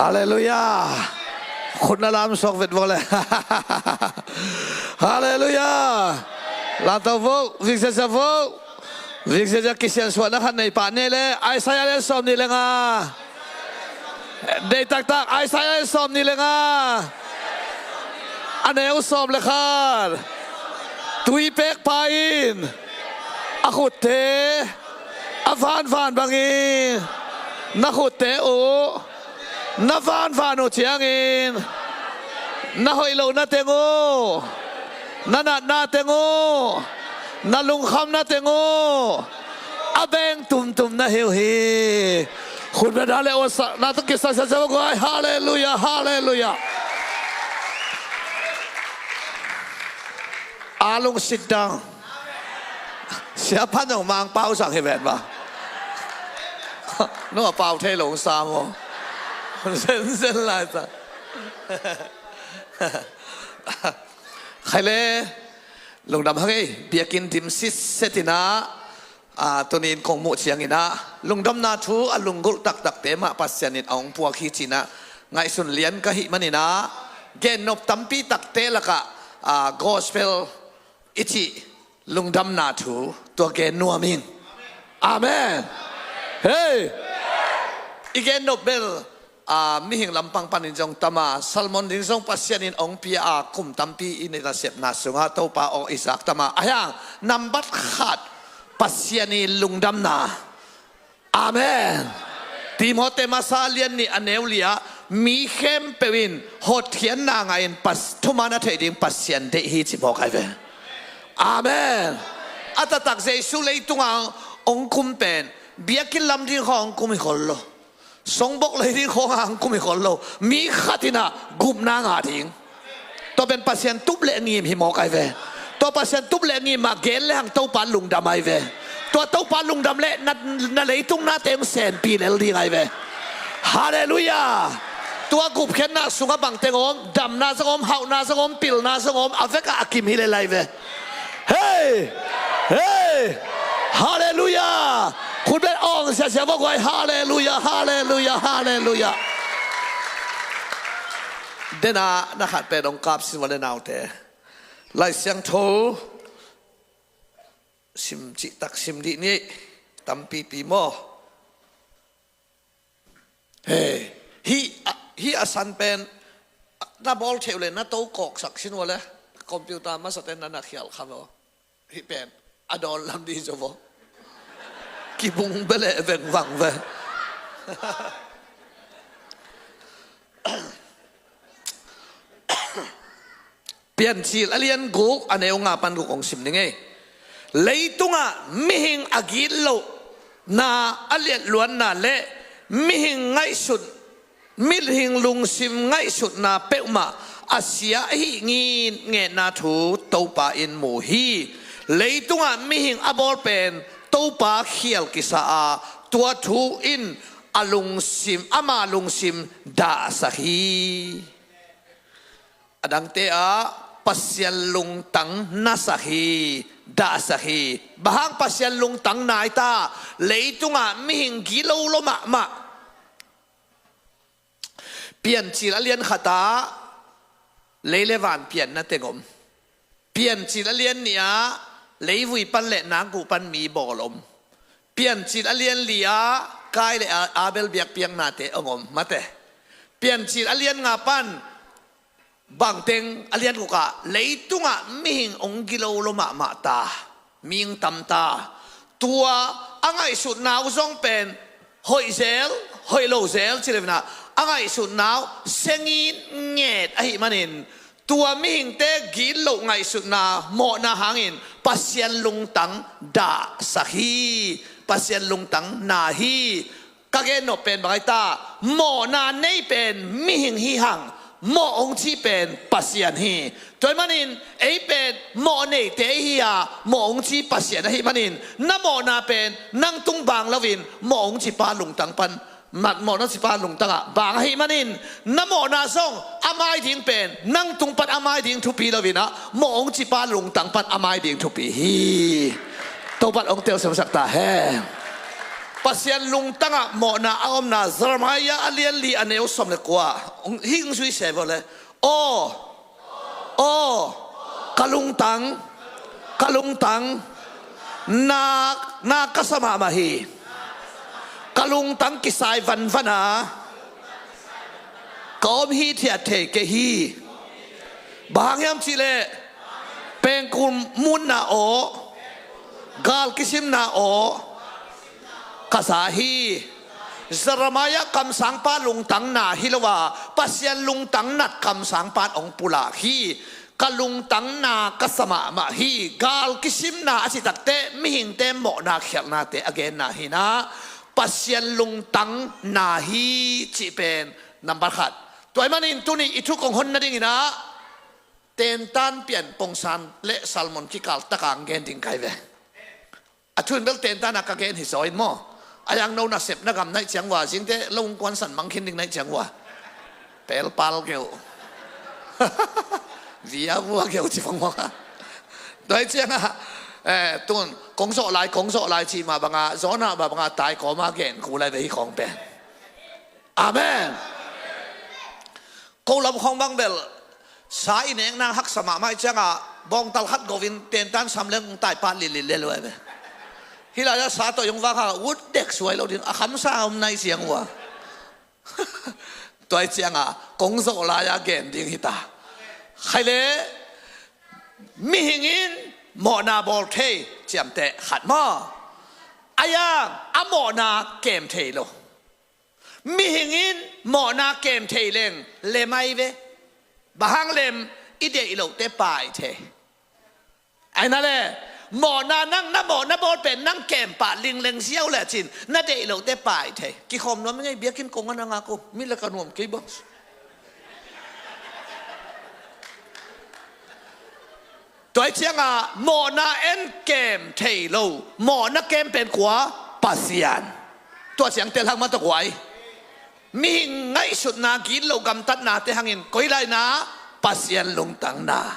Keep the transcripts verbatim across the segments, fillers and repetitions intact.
Halleluiah. Khut na lam suak vet vawle. Halleluiah. Lamto vo, vik ziazia vo. Vik ziazia kisiansuahna khat nei pah ni le, Isaiah lian sawm nih le nga. Dei taktak, Isaiah lian sawm nih le nga. A neu sawm le khat. Tui pekpa in a khutte a vanvan bangin na khutte uh na vanvan uh ciangin na hoih lohna teng uh, na natna teng uh, na lungkhamna teng uh a beng tumtum na hi uh hi. Khutbetna le awsakna tawh kisaksia sia guai. Halleluiah, halleluiah. A lungsit dang. Sia Phan zong Mangpau sang hi ven ba. No a pau thei lo sa maw. Zenzen lai sa. Khai le, lungdam hang ei, biakinn dim sitset in ah, a, tuni in kong muh ciangin ah, lungdamna thu a lunggulh taktakte mah Pasian in a hong puak hi ci-in ah, ngaihsun lian ka hih manin ah, gennop tampi takte lakah, a, gospel i cih lungdamna thu tua gen nuam ing. Amen. Hei! I gennop bel, a, mihing lampang panin zong tam a, sermon ding zong Pasian in hong pia a, kum tampi i nasepna sungah Topa aw i zak tam a, ahi hang nambat khat Pasian i lungdamna. Amen. Timote masa lian nih a neu li ah, mi khempeuh in hotkhiatna ngah in pas, thuman a theih ding Pasian deih hi ci mawk ai ve. Amen. A taktak Jesu leitungah hong kum pen biakinn lam ding khawng hong kum hi khol lo. Songbok lei ding khawng ah hong kum hi khol lo. Mi khat in ah gupna ngah ding. Tua pen Pasian tup le ngim hi mawk ai ve. Tua Pasian tup le ngim ah gen le hang Topa lungdam ai ve. Tua Topa lungdam le na, na leitung nate hong senpi lel ding ai ve. Halleluiah. Tua gupkhiatna sungah bangteng om, damna zong om, hauhna zong om, pilna zong om, a vekah a kim hi lel ai ve. Hei! Hei! Halleluiah! Khutbet awng siasia vawk guai. Halleluiah! Halleluiah! Halleluiah! Dena na khat pen hong kap sin vawle naute. Lai Siangtho sim cihtak sim dih ni. Tampipi maw? Hei, hih a, hih a san pen na bawl theuh le na to kawksak sin vawle. Computer masaten na na khial kha maw? Hih pen a dawn lam dih zo vaw. Kibung bele vengvang ve. Piancil a lian guk a neu nga pan guk hong sim ning ei. Leitungah mihing a gitlohna a liatluanna le mihing ngaihsut, mihing lungsim ngaihsutna peuhmah a sia ahi nginngetna thu Topa in mu hi. Leitungah mihing a bawl pen Topa khial kisa a, tua thu in a lungsim, ama lungsim dahsak hi. A dangte ah Pasian lungtang nasak hi, dahsak hi. Bang hang Pasian lungtang nai ta, leitungah mihing gilo lo mahmah. Piancil a lian khat ah lei le van pianna teng om. Piancil a lian nih ah leivui pan le nakguh pan mi bawl om. Piancil a lian li ah Kain le A-, Abel biakpiaknate hong om mate. Piancil a lian nga pan bangteng a lian guk ah leitungah mihing hong gilo lo mahmah ta, mihing tam ta. Tua a ngaihsutna uh zong pen hoih zel, hoih lo zel ci lo in ah, a ngaihsutna uh sia nginnget ahih manin, tua mihingte gitloh ngaihsutna mawhna hangin Pasian lungtang dahsak hi, Pasian lungtang na hi. Ka gennop pen bang ai ta, mawhna nei pen mihing hi hang, mawh hong ci pen Pasian hi. Tua ahih manin ei pen mawh neite hi a, mawh hong ci Pasian ahih manin, na mawhna pen nang tung bang loin mawh hong ci pa lungtang pan, mat mawh na ci pa lungtangah bang ahih manin, na mawhna zong a mai ding pen nang tung pan a mai ding thupi loin ah, mawh hong ci pa lungtang pan a mai ding thupi hi. Topan hong telsiamsak ta hen. Pasian lungtangah mawhna a omna, Jeremiah a lian li a neu sawm le kua. Hong, hih hong zui se vawh le. Aw, aw, ka lungtang, ka lungtang, na, na ka sa mahmah hi. Ka lungtang kisai vanvan a, ka om hithiat thei kei hi. Bang hang hiam cih leh, pengkul munna aw, gal kisimna aw ka za hi. Jeremiah kamsangpa lungtang na hi lo a, Pasian lungtang nat kamsangpa in hong pulak hi. Ka lungtang na ka sa mahmah hi. Gal kisimna a cih takteh mihingte mawhna khialhnate a genna hi-in ah, Pasian lungtang na hi cih pen number khat. Tua ahih manin tuni i thu kong hon nadingin ah, tentan pian pongsan le sermon kikal takah hong gen ding ka hi ve. A thu in bel tentan a ka gen hi zaw in maw. A yang no nasepna gam na hih ciang ua, zingte lo hong kuansan mang khin ding na hih ciang ua, pelpal kei uh. Via vua kei uh ci phongphong a. Tua ahih ciangah, eh, tun kong zawh lai, kong zawh lai cih mah bangah, zawhna mah bangah tai kawma gen kul lai ve hih khawng pen. Amen. Ko lam khawng bang bel sa i nek nang haksa mahmah ahih ciangah, bawngtal khat go-in tentan sam leng hong tai pat lilil le lua ve. Hih lai-ah sa tawh hong vak hang ut dek suai lo ding, a khamsa om na hih ciang ua. Tua ahih ciangah kong zawh lai-ah gen ding hi ta. Khaile, mihing in mawhna bawl thei ciamteh khat maw. A yang a mawhna kem thei lo. Mihing in mawhna kem thei leng lem ahi ve. Bang hang lem, i deih lohte pai thei. Ahi na le, mawhna nang, na mawhna bawl pen nang kem pah lingleng ziau lecin na deih lohte pai thei. Kikhawm nuam i ngei, biakinn kong a na ngak uh, mi le ka nuam kei bang. Tua ahih ciangah mawhna en kem thei lo. Mawhna kem pen kua? Pasian. Tua ciang tel hang mah tawh guai. Mihing ngaihsutna gitloh gamtatnate hangin koi lai na? Pasian lungtang na.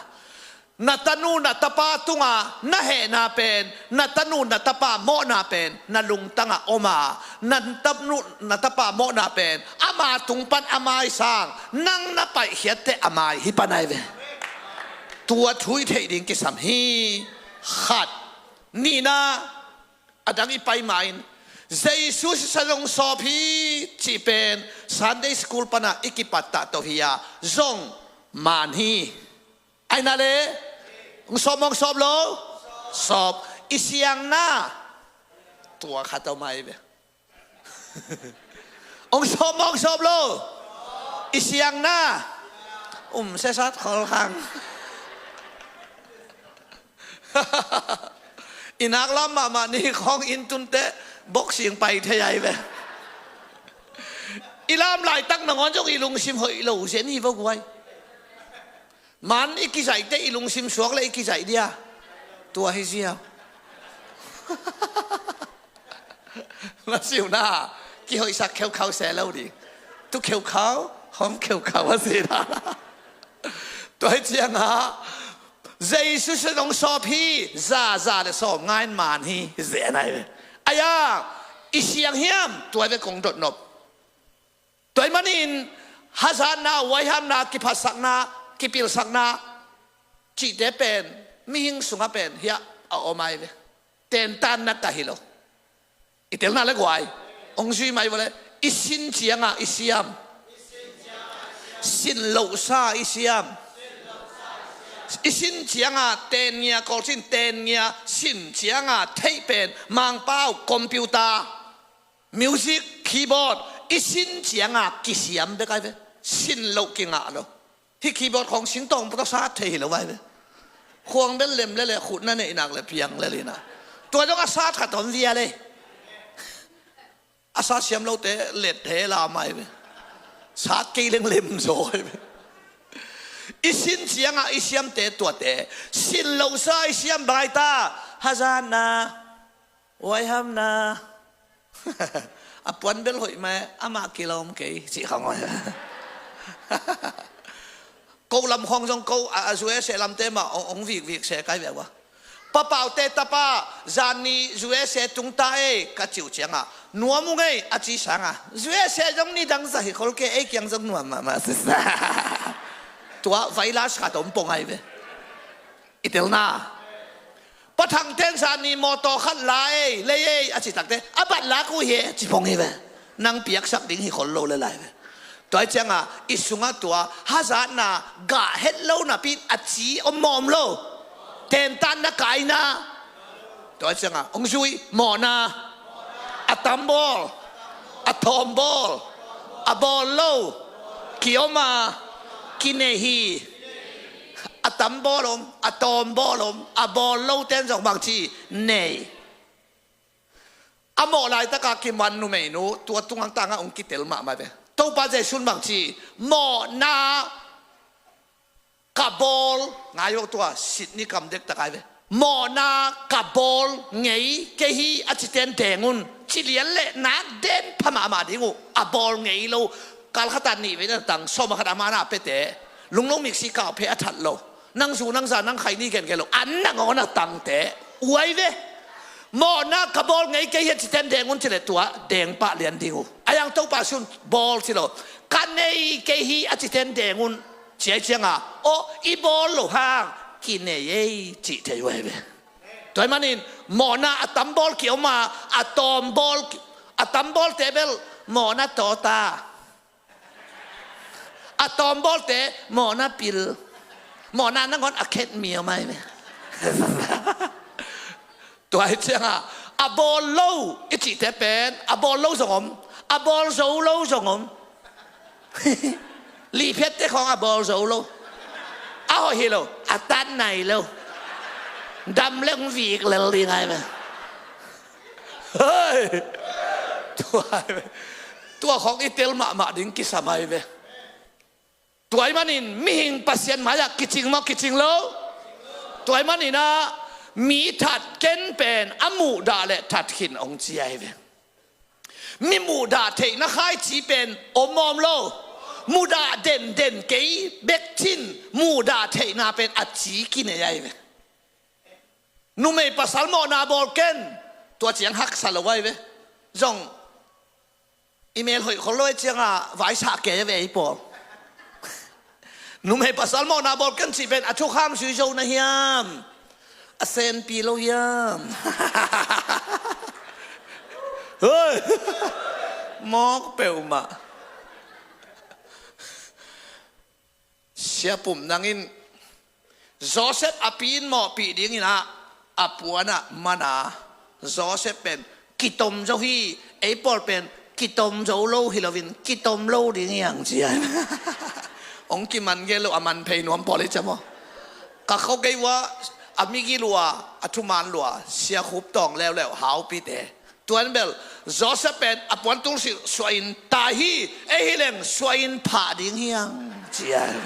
Na tanu na tapa tungah na hehna pen, na tanu na tapa mawhna pen na lungtangah om a, na tanu na tapa mawhna pen ama tung pan a maisang, nang na paihkhiatteh a mai hi pan ahi ve. Tua thu i theih ding kisam hi. Khat. Nihna, a dang i pai ma-in, Jesu sisan hong sawp hi cih pen Sunday school panah i kipattah to hi a, zong maan hi. Ahi na le, hong sawp maw hong sawp lo? Sawp. I siangna, tua khat om ahi ve. Hong sawp maw hong sawp lo? I siangna, um sesat khol khang. I nak lam mahmah ni khawng inn tunteh boxing pai thei ahi ve. I lam laitak nangawn zong i lungsim hoih lo zen hi vo guai. Man i kizaih teh i lungsim suak le i kizaih dia. Tua hi ziau. Na siuna kihoihsak kheukhau se lo ding. Tu kheukhau, hom kheukhau a si na. Tua hi ciangah Jesu sisan hong sawp hi, za, za le sawm ngain maan hi, zen ahi ve. Ahi a, i siang hiam, tua ve kong dot nop. Tua ahih manin hazatna, huaihamna, kiphatsakna, kipilsakna cihte pen mihing sungah pen hiah a om ahi ve. Tentanna ka hi lo. I telna le guai, hong zui mai vawh le, i sin ciangah i siam. Sin lohsa i siam. I sin ciangah tenngia, Kawlcin tenngia, sin ciangah theih pen Mangpau, computer, music, keyboard, i sin ciangah kisiam bek ahi ve. Sin loh kingah lo. Hih keyboard khawng singtawng pawtawh sat thei hi lo vai ve. Khuang bel lem lele, khut na neih nak le piang lele na. Tua dong a sat khat om via le. A sat siam lote let he la mai ve. Sat kei leng lem zaw hi ve. I sin ciangah i siamte tuate, sin lohsa i siam bang ahi ta? Hazatna, huaihamna. A puan bel hoih mai, amah kilawm kei, cih khang aw. Ko lam khawng zong ko, a, a U S A lamte mah hong, hong vikvik se kai ve ua. Papaute tapa, zan ni U S A tung ta ei, ka cih uh ciangah, nuam ung ei, a cih sangah, U S A zong nidang zah hi khol kei, ei kiang zong nuam mahmah sisa. Tua virus khat om pong ai ve. I telna. Pa Thangten zan ni mawtaw khat la ei, lei ei, a cih takte, a bat lak uh hi e, ci pong hi ve. Nang piaksak ding hi khol lo le lai ve. Tua hi ciangah, i sungah tua, hazatna, gah het lo napi in a ci om mawh om lo. Tentanna kaina. Tua hi ciangah, hong zui, mawhna. A tam bawl. A tawm bawl. A bawl lo. Ki-om a. Kinei hi. A tam bawl om. A tawm bawl om. A bawl lo ten zong bang ci. Nei. A mawh laitakah kiman numeinu, tua tungah tangah hong kitel mahmah ve. Topa Jesuh in bang ci, mawhna ka bawl, ngai uh tua, Sydney kam dektak ai ve. Mawhna ka bawl ngei kei hi a citen deng un, ci lian le nak den pha mahmah ding uh, a bawl ngei lo, kal khatah nih vei na tang, sawm a khat a mana pete, lunglo miksi kau phe a that lo. Nang zu nang za nang khai ni gen gen lo, an nangawn a tangte, uai ve. Mawhna ka bawl ngei kei hi a citen deng un ci le tua, deng pah lian ding uh. A yang Topa sun bawl ci lo. Ka nei kei hi a citen deng un, ci ai cianga, aw, i bawl lo hang, kinei ei, cih thei uai ve. Tua hi manin, mawhna a tam bawl ki-om a, a tawm bawl ki-, a tam bawlte bel, mawhna tawta. A tawm bawlte mawhna pil. Mawhna nangawn a khet mi a mai me. Tua hi cianga a bawl lo i cihte pen a bawl lo zong om. A bawl zo lo zong om. Lihphiatte khawng a bawl zo lo. A hoih hi lo. A tat nai lo. Dam leng vik lel ding ai me. Hei! Tua, tua khawng i tel mahmah ding kisam ai ve. Tua hi manin mihing Pasian mai-ah kicing maw, kicing lo? Tua hi maninah mi that ken pen a muhdah le that khin hong ci ai ve. Mi muhdah theihna khaici pen om maw om lo? Muhdah denden kei bek cin muhdah theihna pen a ci kinei ai ve. Numei pasal mawhna bawl ken. Tua ciang haksa lo ai ve. Zong i mel hoih khol lo ai cianga vaisah kei a ve ei pawl. Numei pasal mawhna bawl ken cih pen a thukham sui zo na hiam? A senpi lo hiam? Hoi. Mawk peuhmah. Sia Pum nangin Joseph a pi in mawhpih dinginah a puanah mana Joseph pen kitom zo hi. Ei pawl pen kitom zo lo hi loin kitom lo ding hiang cian. Hong kiman gel lo a man phei nuam pawl hi cam aw. Ka kho kei ua a migi lua a thuman lua Sia Khup Tawng leuleu haupite. Tuan bel Joseph pen a puan tung silh suahin tai hi. Ei hi leng suahin phah ding hiang cian.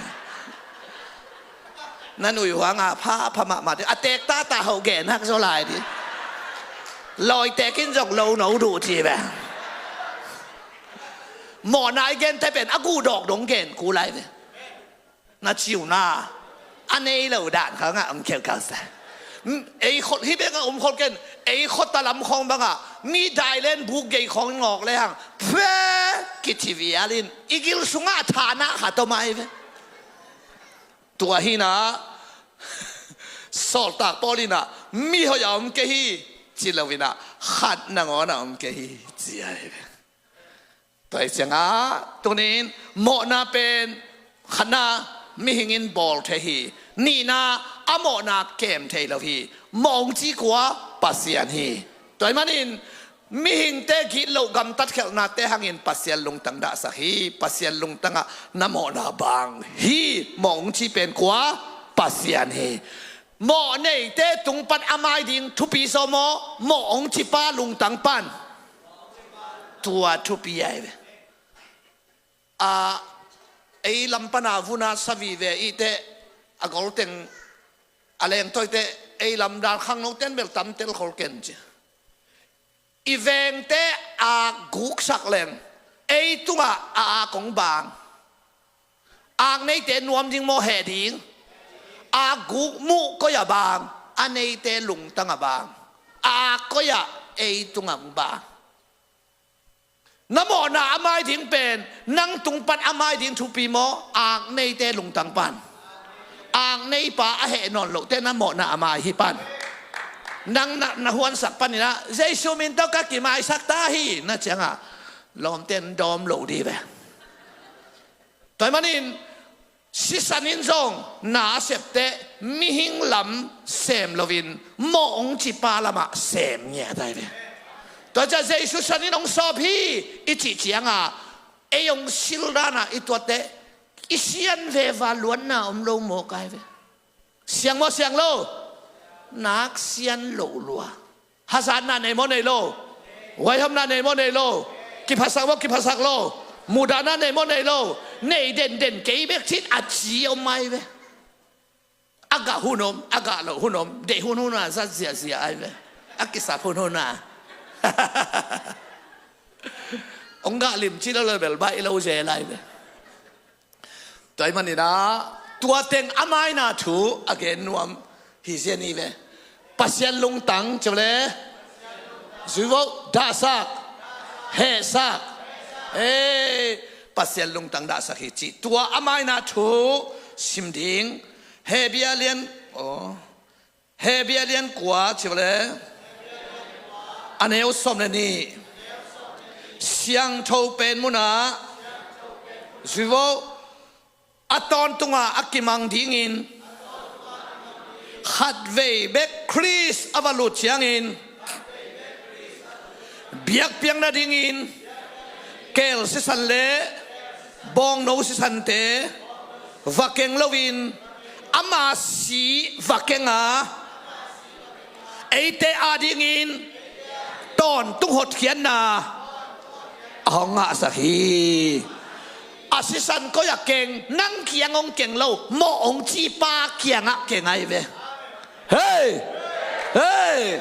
Na nui huanga pha pha mahmah ding a tek tata ho gen hak zaw lai ding. Lawi tekin zong lo no duh ci ve. Mawhna i gente pen a guhdawk dong gen ku lai ve. Na ciuna a nei lo dan khangah ang khel kal sa. Ei khol hi bengah um khol ken. Ei khota lam khawng bangah mi dailen buk gei khawng ngawk le hang phe kici vialin i gil sungah thana kha tomai ve. Tua hinah sawltak pawl inah mi hoih a om kei hi ci loinah khat nangawn a om kei hi ci ai ve. Tua hi ciangah tunin mawhna pen khatna mihing in bawl thei hi. Nihna a mawhna kem thei lo hi. Mawh hong ci kua Pasian hi. Tua hi manin mihingte gitloh gamtat khelhnate hangin Pasian lungtang dahsak hi. Pasian lungtangah na mawhna bang hi. Mawh hong ci pen kua Pasian hi. Mawh neite tung pan a mai ding thupi zaw maw? Mawh hong cipa lungtang pan tua thupi ai ve. A ei lam pana vuna savi ve ihte a golteng a lengtoite ei lam dan khangnoten bel tamtel khol ken ci. I vengte ak guksak leng ei tungah a ak hong bang. Ak neite nuam ding maw heh ding? Ak guk muh koi a bang. a neite lungtang a bang, a ak koi-ah ei tungah bang. Na mawhna a mai ding pen nang tung pan a mai ding thupi maw? Ak neite lungtang pan. Ak neipa a heh nawn lohte na mawhna a mai hi pan. Nang na, na huansak paninah Jesu min tawh ka kimaisak ta hi na ciangah lawmten dawm lo dih ve. Tua ahih manin sisan in zong na a septeh mihing lam sem loin mawh hong cipa lamah sem ngiat ahi ve. Tua ciah Jesu san in hong sawp hi i cih ciangah ei hong sil danah i tuatteh i sian veva luatna om lo mawk ahi ve. Siang maw siang lo? Nak sian loh lua. Hazatna nei maw nei lo? Huaihomna nei maw nei lo? Kiphasak maw kiphasak lo? Muhdahna nei maw nei lo? Nei denden kei bek cin a ci om ahi ve. A gah hun om, a gah loh hun om, deih hun hun a zat ziahziah ahi ve. A kisap hun hun a hong gah limci lo le bel baih lo zel ahi ve. Tua ahih maninah tua teng a maina thu a gen nuam hi zian hi ve. Pasian lungtang ci le zuivoh dahsak, hehsak. Ei, Pasian lungtang dahsak hi ci. Tua a maina thu sim ding. Hebia lian, aw. Hebia lian kua ci le a neu sawm le nih. Siangtho pen munah zuivoh a tawntungah a kimang dingin khatvei bek Khrist a va lut ciangin biakpiakna dingin keel sisan le bawngno sisante va keng loin ama si va keng a eite adingin tawntung hotkhiatna a hong ngahsak hi. A sisan koi-ah keng, nang kiang hong keng lo, mawh hong cipa kiangah keng ahi ve. Hei! Hei!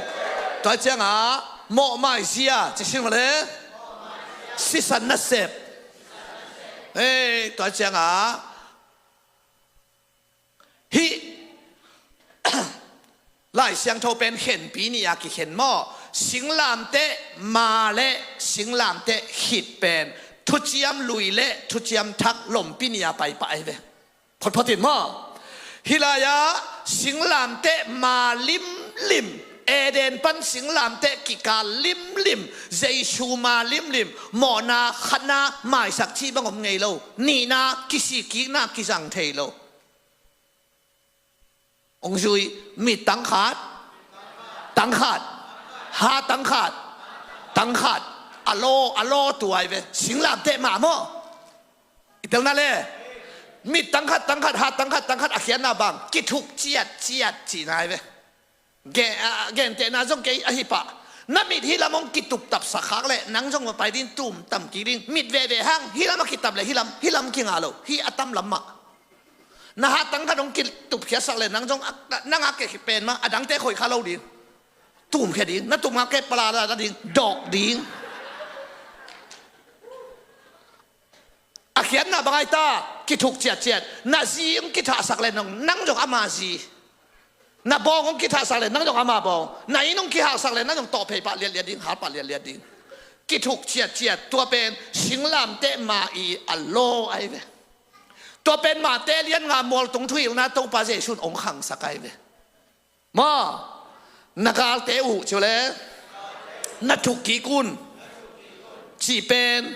Tua ciangah mawh maizia ci sin mawle. Sisan nasep. Hei, tua ciangah hih Lai Siangtho pen khenpi nih a kikhen maw? Singlamteh ma le singlamteh khit pen thuciam lui le thuciam thak lompi nih a paipah ahi ve. Photphot in maw? Hih lai-ah singlamteh ma limlim, Eden pan singlamteh kikal limlim, Jesu ma limlim, mawhna khatna maisak cih bang om ngei lo, nihna kisikkikna kizang thei lo. Hong zui, mit tangkhat, tangkhat, ha tangkhat, tangkhat, a law, a law tuai ve, singlamteh mah maw? I telna le, mit tangkhat, tangkhat, ha tangkhat, tangkhat, a khiatna bang, kithuk ciatciat cihna hi ve. Ge-, a, gentehna zong kei ahi pah. Na mit hih lam hong kituptapsak khak le nang zong va pai ding, tum tam kik ding. Mit veve hang, hih lam a kitap le hih lam, hih lam kinga lo, hih a tam lam mah. Na hat tangkhat hong kitupkhiatsak le nang zong a, nang a kekhi pen mah a dangte khoih kha lo ding. Tumkhia ding, na tum a kepala ding, dawk ding. A khiatna bang ai ta, kithuk ciatciat. Na zi hong kithahsak le nang, nang zong ama zi. Na bawng hong kithahsak le nang zong ama bawng. Na inn hong kihaksak le nang zong tawh phei pah liatliat ding, hal pah liatliat ding. Kithuk ciatciat, tua pen singlamteh ma i a law ahi ve. Tua pen Mate lian nga mualtung thuhilhna Topa Jesuh in hong khangsak ahi ve. Maw, na galte uh ci uh le, na thuk kik un cih pen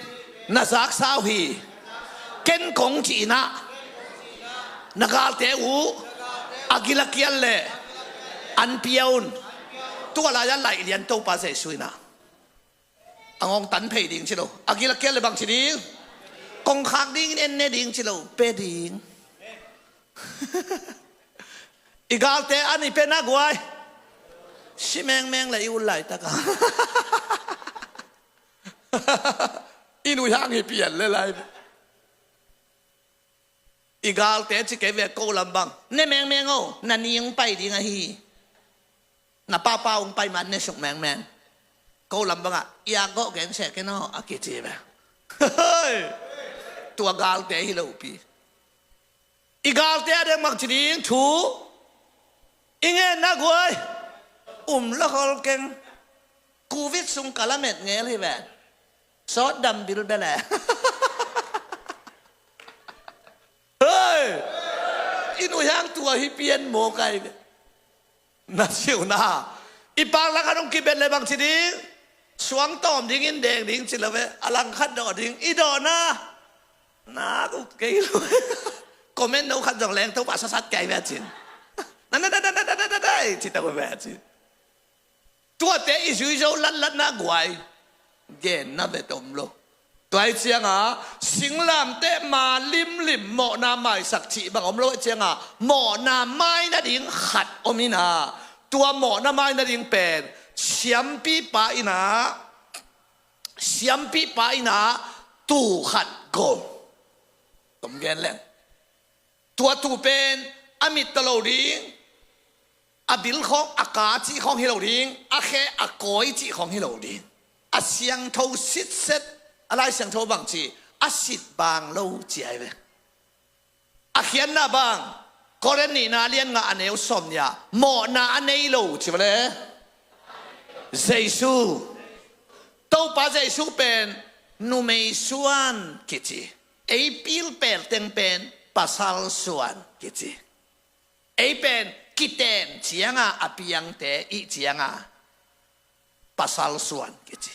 na zaksa uh hi. Ken kong ci inah, na galte uh a gil a kial le an pia un. Tua lai-a laih lian Topa Jesuh inah a ngawng tan phei ding ci lo. A gil a kial le bang ci ding? Kongkhak dingin en ne ding ci lo, pe ding. I galte an i pe na guai. Si mengmeng le i ut laitak a. I nuihang hi pian le lai. I galte ci kei ve ko lam bang. Ne mengmeng o, na ni hong pai ding ahi. Na papa hong pai man ne suk mengmeng. Ko lam bangah, i akgawh geng seh ken aw, a kici ve. Tua galte hi lopi. I galte a deng bang ci ding thu. I ngenna guai. Um lo khol keng. Covid sung ka lamet ngel hi ve. Sawt dam bilbel e. Hei! I nuihang tua hi pian maw kai ve. Na siu na. I pak lak a dong kibet le bang ci ding. Suang tawm ding in deng ding ci lo ve. A lang khat dawh ding. I dawh na. Na ku kei lo. Comment no khat zong leng Topa sasat kei ve cin. Na na na na na na na na na ci ta ve cin. Tuate i zui zo latlatna guai. Genna ve tom lo. Tua i cianga singlamteh ma limlim mawhna maisak cih bang om lo i cianga mawhna mai nading khat om ina. Tua mawhna mai nading pen siampipa ina. Siampipa ina tu khat go. Tom gen leng. Tua tu pen a mit ta lo ding. A bil khawng a ka cih khawng hi lo ding. A khe a kawi cih khawng hi lo ding. A siangtho sitset. A Lai Siangtho bang ci a sit bang lo ci ai ve. A khiatna bang Korin nihna lian nga a neu sawm nia mawhna a nei lo ci vale. Jesu. Topa Jesu pen numei suan kici. Ei pilpel teng pen pasal suan kici. Ei pen kiten cianga a piangte i cianga pasal suan kici.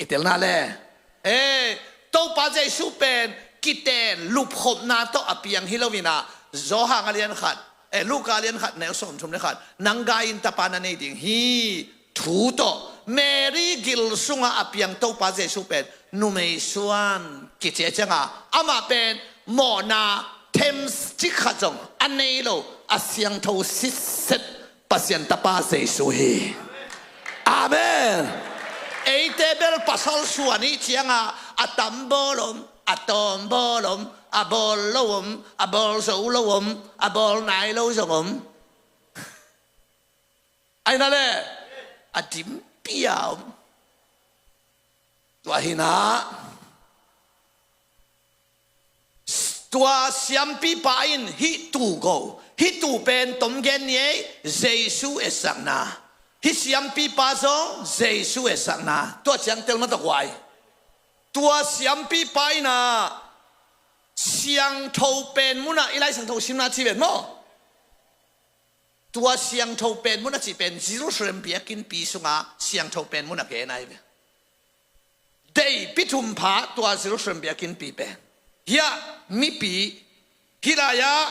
I telna le. Eh, Topa Jesu pen kiten lupkhopna tawh a piang hi lo ina. Johan a lian khat. Eh, Luka a lian khat neu sawm thum le khat. Nang gai in tapa na nei ding hi. Thu tawh Mary gil sunga a piang Topa Jesu pen numei suan kici a cianga amah pen mawhna them cik khat zong a nei lo a siangtho sitset Pasian tapa Jesu hi. Amen. Eite bel pasal suan i cianga a tam bawl om, a tawm bawl om, a bawl lo om, a bawl zo lo om, a bawl nai lo zong om. Aina le a dimpia om. Tua hina tua siampipa in hih tu go. Hih tu pen tom gen ni ei Jesu esakna. Hih siampipa zong Jesu esakna. Tua ciang tel matakwai. Tua siampipa ina siangtho pen muna i Lai Siangtho simna ci ven maw? Tua siangtho pen mun a cih pen Jerusalem biakinnpi sunga siangtho pen mun a gen ai ve. Deipi thumpha tua Jerusalem biakinnpi pen hiah mipi hih lai-ah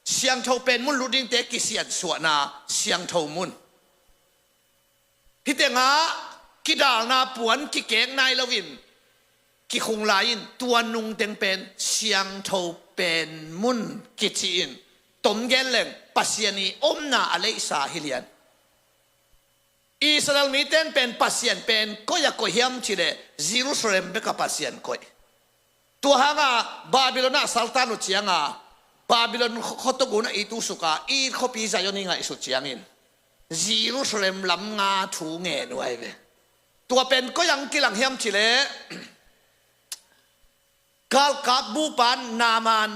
siangtho pen mun lut dingte kisiansuahna siangtho mun. Hih tengah kidalna puan kikek nai loin kikhung lai-in tua nungteng pen siangtho pen mun kici-in tom gen leng Pasian i omna a leihsa hi lian. Israel mite in pen Pasian pen koi a koih hiam cileh Jerusalem bek a Pasian koih. Tua hanga Babylon ah saltan uh cianga Babylon khuatok un a it uh suka it khuapi Zion i ngaihsut ciangin Jerusalem lam nga thu ngen uh ai ve. Tua pen koi ang kilang hiam cileh galkap bupan Naaman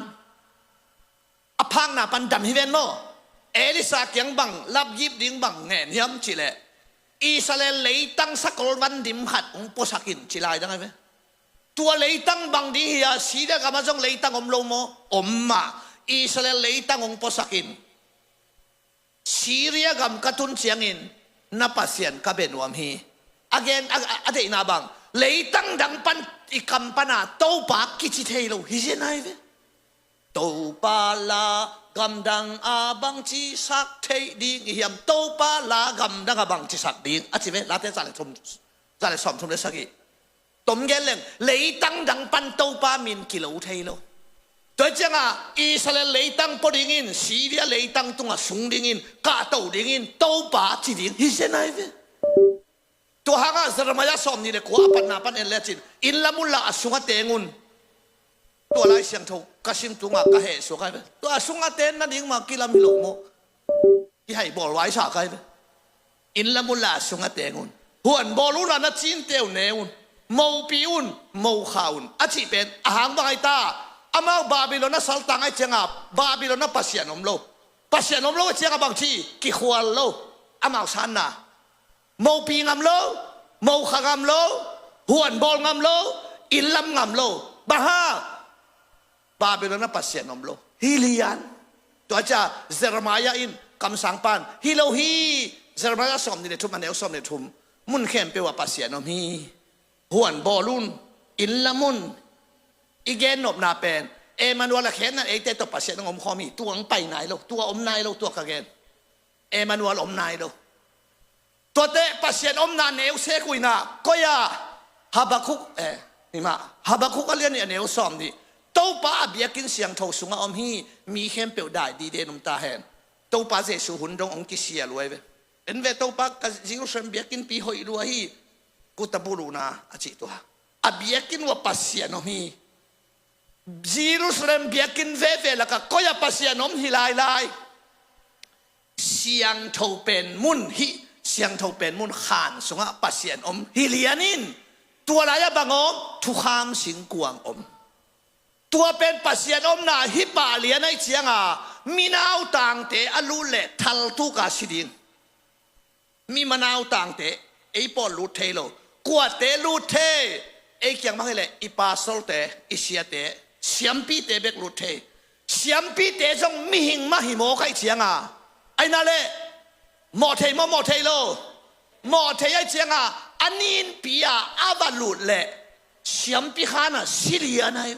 a phakna pan dam hi ven maw? Elisa kiang bang lapgip ding bang ngen hiam cileh Israel leitang sakol van dim khat hong puasakin ci lai dang ai ve. Tua leitang bang ding hi-a Syria gamah zong leitang om lo maw? Om mah. Israel leitang hong puasakin Syria gam ka tun ciangin na Pasian ka bia nuam hi. A gen a, a, a deihna bang leitang dang pan i kam pana Topa kici thei lo hi zen ai ve. Topa la gamdang a bangci sak theih ding i hiam? Topa la gamdang a bangci sak ding a ci ve. Late za le thum, za le sawm thum le sagih. Tom gen leng leitang dang pan Topa min kilo thei lo. Tua cianga Israel leitang pua dingin Syria leitang tunga sung dingin kahto dingin Topa ci ding hi zen ai ve. Tua hanga Jeremiah sawm nih le kua a patna pan en lecin inn lam unla a sunga teng un. Tua Lai Siangtho ka sim tunga ka heh suak ai ve. Tua a sunga ten nading ma kilam hi lo maw? Kihai bawl waisa kai ve. Inn lam unla a sunga teng un. Huan bawl unla na cinte uh ne un. Mopi un, mokha un a cih pen a hang bang ai ta? Amau Babylon a saltang ai cianga Babylon a Pasian om lo. Pasian om lo a ciangah bang ci? Kikhual lo. Amau sanna. Mopi ngam lo, mokha ngam lo, huanbawl ngam lo, inn lam ngam lo. Bang hang? Babylon ah Pasian om lo. Hi lian. Tua ciah Jeremiah in kamsangpan hi lo hi. Jeremiah sawm nih le thum, a neu sawm nih le thum. Mun khempeuh ah Pasian om hi. Huanbawl un, inn lam un. I gennopna pen Emmanuel a khenna eite tawh Pasian hong omkhawm hi. Tua hong pai nai lo, tua om nai lo, tua ka gen. Emmanuel om nai lo. Tuate Pasian omna neu sekuina koi-a? Habakkuk, eh, himah, Habakkuk a lian nih a neu sawm nih. Topa a biakinn siangtho sungah om hi. Mi khempeuh dai diden om ta hen. Topa Jesu hun dong hong kisial uh ahi ve. En ve, Topa, ka Jerusalem biakinnpi hoih lua hi. Kuta buluhna a cih tua. A biakinn uh ah Pasian om hi. Jerusalem biakinn veve lakah koi-ah Pasian om hi lailai? Siangtho pen mun hih, siangtho pen mun khan sungah Pasian om hi lian in, tua lai-ah bang om? Thukham singkuang om. Tua pen Pasian omna hih pah lian ahih cianga, mi nautangte a lut leh thaltuk a si ding. Mi manautangte, ei pawl lut thei lo. Kuate lut thei? Ei kiang bang hileh i pastolte, i siate, siampite bek lut thei. Siampite zong mihing mah hi mawk ahih cianga, aina leh mawh thei maw, mawh thei lo? Mawh thei ahih cianga, a ninpi-a a va lut leh siampi khanah si lian ahi.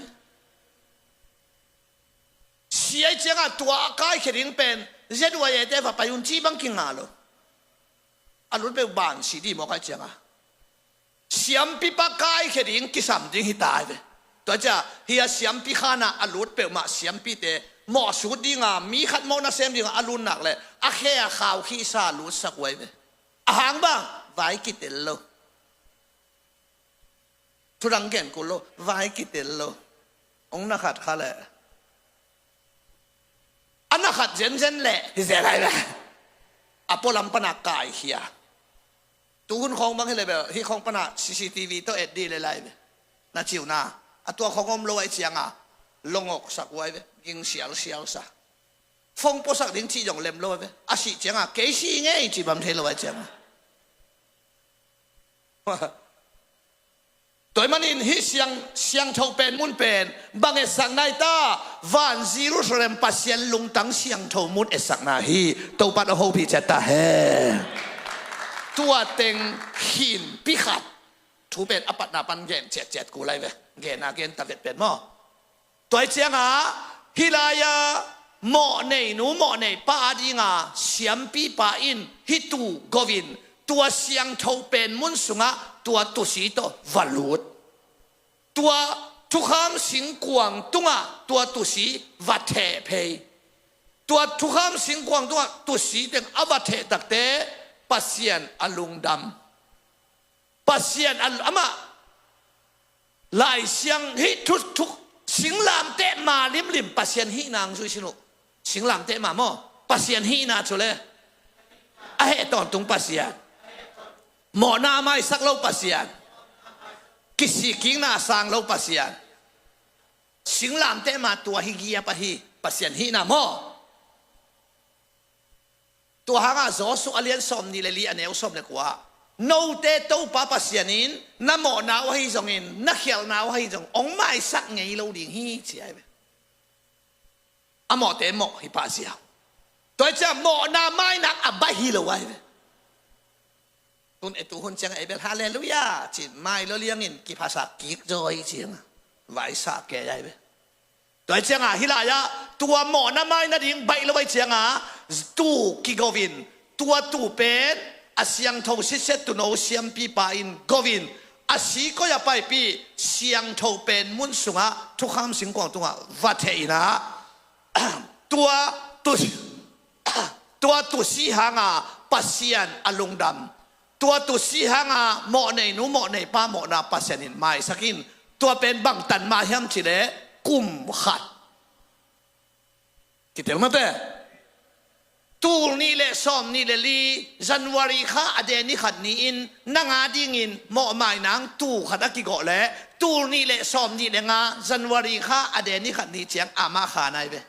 Si ahih cianga tua a kaikhia ding pen Z Y A te va pai un cih bang kinga lo. A lut peuh ban si dih mawk ahih cianga, siampipa kaikhia ding kisam ding hi ta hi ve. Tua ciah hih a siampi khanah a lut peuhmah siampite mawhsut dinga, mi khat mawh nasem dinga a lut nak leh a khe a khau khihsa lutsak uh ahi ve. A hang bang? Vai kitel lo. Thudang gen kul lo, vai kitel lo. Hong na khat kha leh, a na khat zenzen leh hi zel lai ve. A pualam pana kaikhia. Tuhun khawng bang hileh bel hih khawng pana C C T V tawh et dih leh lai ve. Na ciuhna, a tua khawng om lo ahih cianga longok sak uh ahi ve. Ging sialsial sa. Phone puasak ding cih zong lem lo ahi ve. A sih cianga kei si ngei cih bang thei lo ahih cianga. Tua ahih manin hih siang, siangtho pen mun pen bang etsakna hi ta? Van Jerusalem Pasian lungtang siangtho mun etsakna hi. Topa in hong hopih ciat ta hen. Tua teng khinpi khat. Thu pen a patna pan gen ciatciat kul lai ve. Gen a gen ta vet pen maw? Tua ahih cianga hih lai-a mawhnei nu mawhnei pa a dinga siampipa in hih tuu go-in tua siangtho pen mun sungah tua tuusi tawh va lut. Tua thukham singkuang tungah tua tuusi va theh phei. Tua thukham singkuang tungah tuusi teng a va theh takte Pasian a lungdam. Pasian a, amah Lai Siang hih thu, thu, singlamteh ma limlim Pasian hihna hong zui sin uh. Singlamteh ma maw? Pasian hihna cu le a heh tawntung Pasian. Mawhna a maisak lo Pasian. Kisikkikna a sang lo Pasian. Singlamteh ma tua hi giap ahi Pasian hihna maw? Tua hangah Joshua a lian sawm nih le li a neu sawm le kua ah, note Topa Pasian in na mawhna uh ahi zongin, na khialhna uh ahi zong, hong maisak ngei lo ding hi, ci ahi ve. A mawhte mawh hi pah ziau. Tua hi ciah mawhna mainak a baih hi lo ahi ve. Tun e tu hun ciangah ei bel halleluiah ci, mai lo liangin kiphasak kik zaw hi ciangah vaisah kei ahi ve. Tua hi ciangah hih lai-ah tua mawhna mai nading baih lo ahi ciangah tuu kigo in, tua tuu pen a siangtho sitset tuuno siampipa in go in, a si koi a paipih siangtho pen mun sungah thukham singkuang tungah va theh inah, tua tu, tua tuusi hanga Pasian a lungdam. Tua tuusi hanga mawhneinu mawhneipa mawhna Pasian in maisak in, tua pen bang tan mah hiam cileh kum khat. Kitel mate. Tul nih le sawm nih le li January kha a de ni khat ni-in nang a dingin mawhmai nang tuu khat a kigawh leh tul nih le sawm nih le nga January kha a de ni khat ni ciang amah kha nai ve.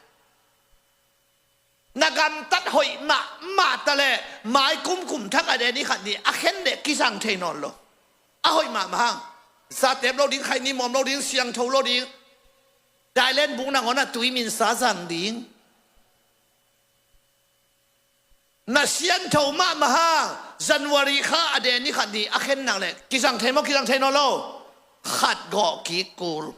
Na gamtat hoih mahmah ta leh mai kum, kum thak a den ni khat ni a khen leh kizang thei nawn lo. A hoih mahmah hang. Zatep lo ding, khaini mawm lo ding, siangtho lo ding. Thailand bung nangawn a tui minsa zang ding. Na siangtho mahmah hang, January kha a den ni khat ni a khen nak leh kizang thei maw, kizang thei nawn lo. Khat gawh kik kul.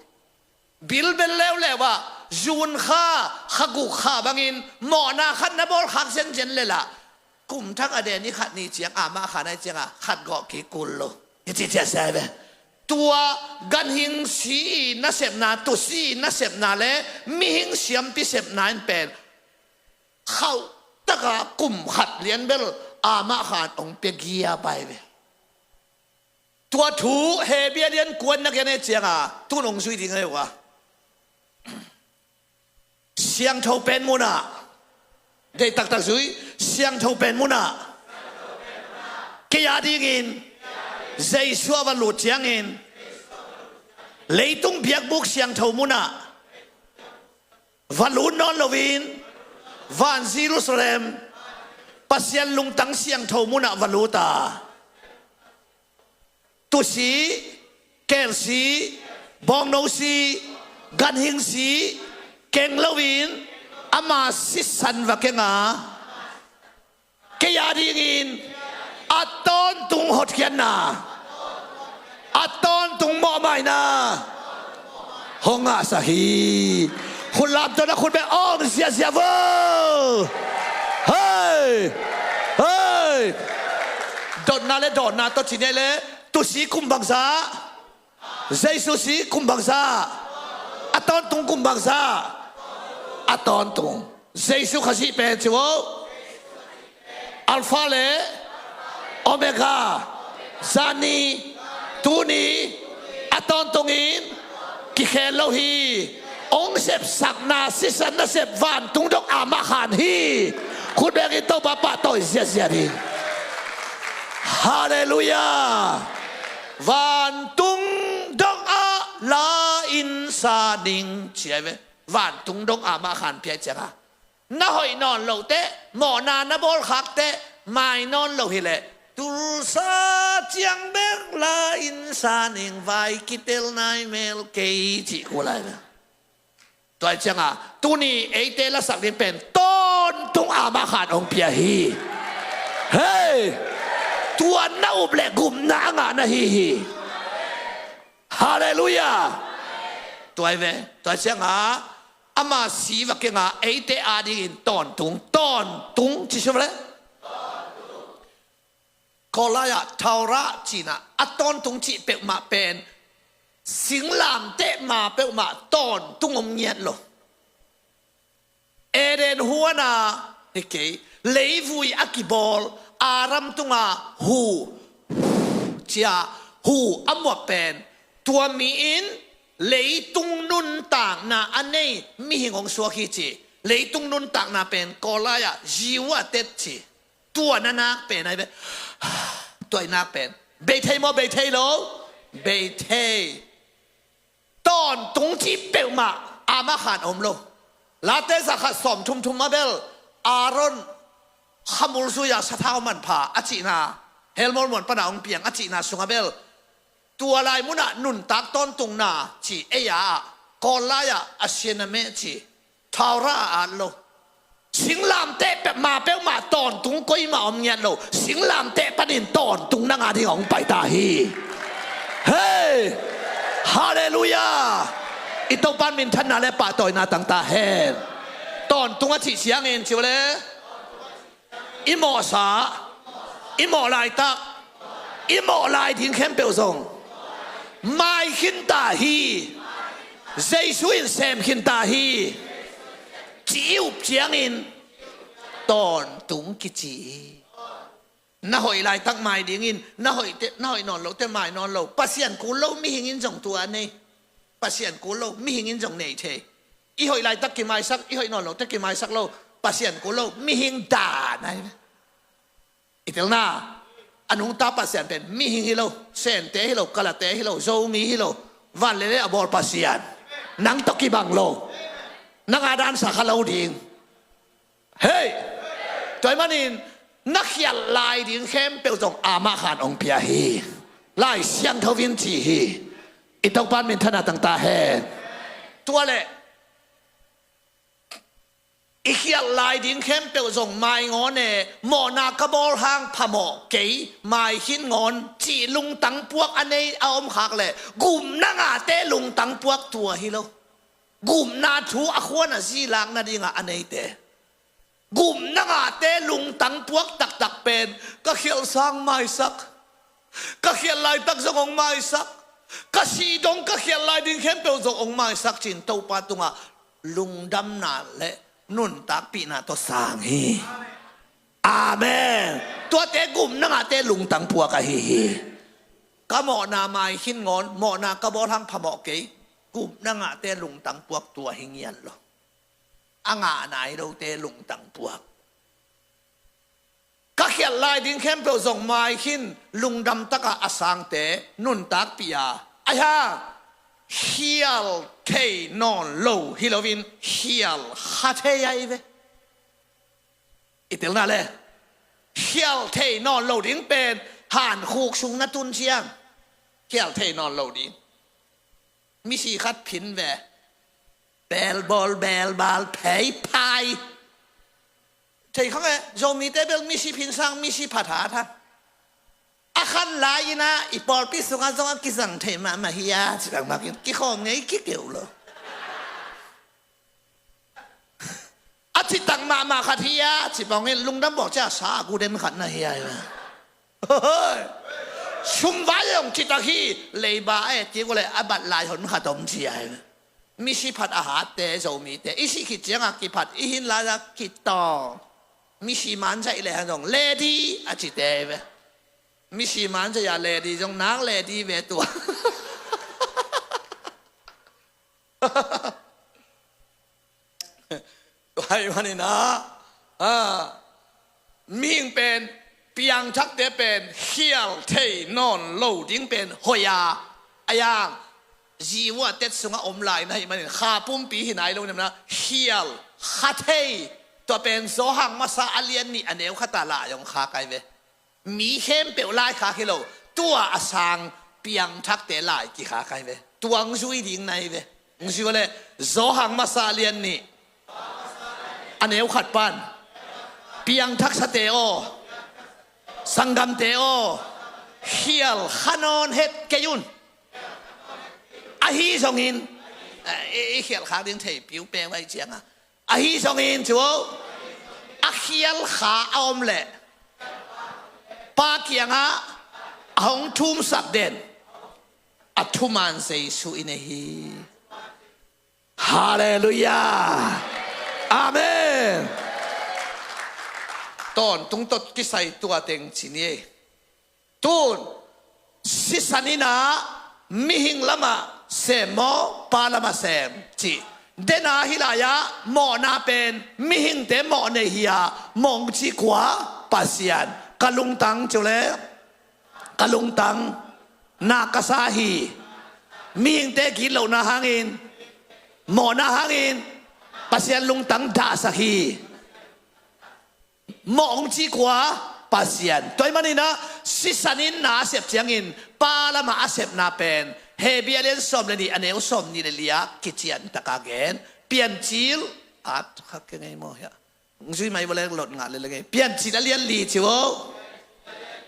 Bilbel leuleu ah, June kha, kha guk kha bangin mawhna khat na bawl khak zenzen lel ah, kum thak a den ni khat ni ciang amah khan ai ciangah khat gawh kik kul lo. Kici ciah sia ve. Tua ganhing si i nasepna, tusi i nasepna le mihing siampi sepna in pen khauh taka kum khat lian bel amah khan hong pia gia pai ve. Tua thu Hebru a lian kuan na gen e cianga tun hong zui ding ahi uh a. Siangtho pen munah, deih taktak zui, siangtho pen munah kei a dingin Jesu a va lut ciangin leitung biakbuk siangtho munah va lut nawn loin van Jerusalem, Pasian lungtang siangtho munah va lut a, tusi, kelsi, bawngnosi, ganhingsi keng loin ama sisan va keng a, kei a dingin a tawntung hotkhiatna, a tawntung mawhmaina hong ngahsak hi. Khut lamtawn a khut bek awng ziazia vo. Hei! Hei! Dotna le dawnna tawh ci nei le, tusi kum bangza, Jesu si kum bangza, a tawntung kum bangza, a tawntung. Jesu Khazih pen ci vo. Alpha le Omega, zani, tuni, a tawntungin kikhel lo hi. Hong sepsakna sisan nasep vantung dong amah khan hi. Khut bengin Topa pahtawi ziazia ding. Halleluiah. Vantung dong ah la in sa ning ci ai ve. Vantung dong amah khan pia cianga na hoih nawn loh teh, mawhna na bawlkhak teh, mai nawn lo hileh, tulsa ciang bek la in sa ning, vai kitel nai mel kei cih kul lai ve. Tua cianga tuni eite lasak ding pen tawntung amah khan hong pia hi. Hei! Tua na up le gupna a ngah na hi hi. Halleluiah. Tua hi ve. Tua cianga ama si va kenga eite a dingin tawntung, tawntung ci sum le. Kawllai-ah Torah cihna a tawntung cih peuhmah pen singlamteh ma peuhmah tawntung om ngiat lo. Eden huana hi kei, leivui a kibawl, Adam tunga hu cia hu a muap pen tua mi in leitung nuntakna a nei mihing hong suak hi ci. Leitung nuntakna pen Kawllai-ah Jehovah tet ci. Tua na nak pen ai ve. Tua i nak pen bei thei maw, bei thei lo? Bei thei. Tawntung cih peuhmah amah khan om lo. Late zakhat sawm thum thum a bel Aaron khamul zui-a sathau manpha a cihna, helmawl muan pana hong piang a cihna sungah bel tua lai munah nuntak tawntungna ci ei-a ah, Kawllai-ah a sianna meh ci. Torah a at lo. Singlamteh peuh ma peuhmah tawntung koimah om ngiat lo. Singlamteh panin tawntung nang a ding a hong paita hi. Hei! Halleluiah. I Topan minthanna le pahtawina tangta hen. Tawntung a cih siangin ci uh le i mawhsa, i mawh laitak, i mawh lai ding khempeuh zong mai khinta hi. Jesu in sem khinta hi. Ci i up ciangin tawntung kici hi. Na hoih laitak mai dingin na hoih te, na hoih nawn lo te mai nawn lo. Pasian kul lo mihing in zong tua nei. Pasian kul lo mihing in zong nei thei. I hoih laitak kimaisak, i hoih nawn lo te kimaisak lo. Pasian kul lo mihing dan ai ve. I telna a nungta Pasian pen mihing hi lo, Sente hi lo, Kalate hi lo, Zomi hi lo, van le le a bawl Pasian. Nang tawh kibang lo. Nang a dansa kha lo ding. Hei! Tua ahih manin na khialh lai ding khempeuh zong amah khan hong pia hi. Lai Siangtho in ci hi. I Topa minthanna tang ta hen. Tua leh i khialh lai ding khempeuh zong maingawn e, mawhna ka bawl hang phamawh kei, mai khin ngawn cih lungtang puak a nei a om khak leh gupna ngahte lungtang puak tua hi lo. Gupna thu a khuan a zi lak nadingah a neite, gupna ngahte lungtang puak taktak pen ka khialh sang maisak, ka khialh laitak zong hong maisak, ka sih dong ka khialh lai ding khempeuh zong hong maisak ci-in Topa tungah lungdamna le nuntakpihna tawh sang hi. Amen. Tuate gupna ngahte lungtang puak ahi hi. Ka mawhna mai khin ngawn, mawhna ka bawl hang phamawh kei, gupna ngahte lungtang puak tua hi ngiat lo. A ngah nai lote lungtang puak. Ka khialh lai ding khempeuh zong mai khin lungdam takah a sangte nuntakpih a, ahi hang khial thei nawn lo hi loin khial kha thei ahi ve. I telna le khial thei nawn lo ding pen hankhuk sung na tun ciang khial thei nawn lo ding. Misi khat phin ve. Belbawl, belbawl, pheiphai. Thei khang e, Zomite bel misi phin sang misi phat hat hang. A khan lai-in ah i pawlpi sungah zong a kizang thei mahmah hi a, ci bangmah in kikhawm ngei kikeu lo. A citak mahmah khat hi a, ci bangin lungdam bawk cia sa a gu den khat na hi a. Sum vai hong citak hi, leiba a et kik uh leh a bat lai hon khat om ci a. Misi phat a hatte Zomite i sih khit ciangah kiphat, i hin lai-ah kitawng. Misi man zaih leh han zong lady a cite ve. Misi man zaih a lady zong nak lady ve tua. Tua ahih manin ah, ah, mihing pen, piangthakte pen khial thei nawn lo ding pen hoih a, a yang zi uh a tet sungah om lai na hih manin kha pumpi hi nai lo, nemna khial kha thei. Tua pen Johan masa a lian nih a neu khat ah lai hong khak ahi ve. Mi khempeuh lai khak hi lo, tua a sang piangthakte lai kikhak ahi ve. Tua hong zui ding na hi ve. Hong zui uh leh Johan masa lian nih a neu khat pan, piangthaksate aw, sanggamte aw, khial kha nawn het kei un. Ahi zongin, eh, i, i khial khak ding thei piu peng vai ciangah, ahi zongin cu a khial kha a om leh Pa kiangah a hong thumsak den a thuman Jesuh i nei hi. Halleluiah. Amen. Tawntung tawh kisai tua teng ci ni ei. Tun sisan in ah mihing lamah sem maw, Pa lamah sem cih dena hi lai-ah, mawhna pen mihingte mawh nei hi a, mawh hong ci kua? Pasian. Ka lungtang ci uh leh ka lungtang na ka sa hi. Mihingte gitlohna hangin, mawhna hangin Pasian lungtang dahsak hi. Mawh hong ci kua? Pasian. Tua ahih manin ah sisan in na a sep ciangin Pa lamah a sepna pen Hebru a lian sawm le nih a neu sawm nih le li-ah kician taka gen. Piancil, at kha kei ngei maw hiah? Hong zui mai vua leng lot ngah le le ngei. Piancil a lian li ci uh,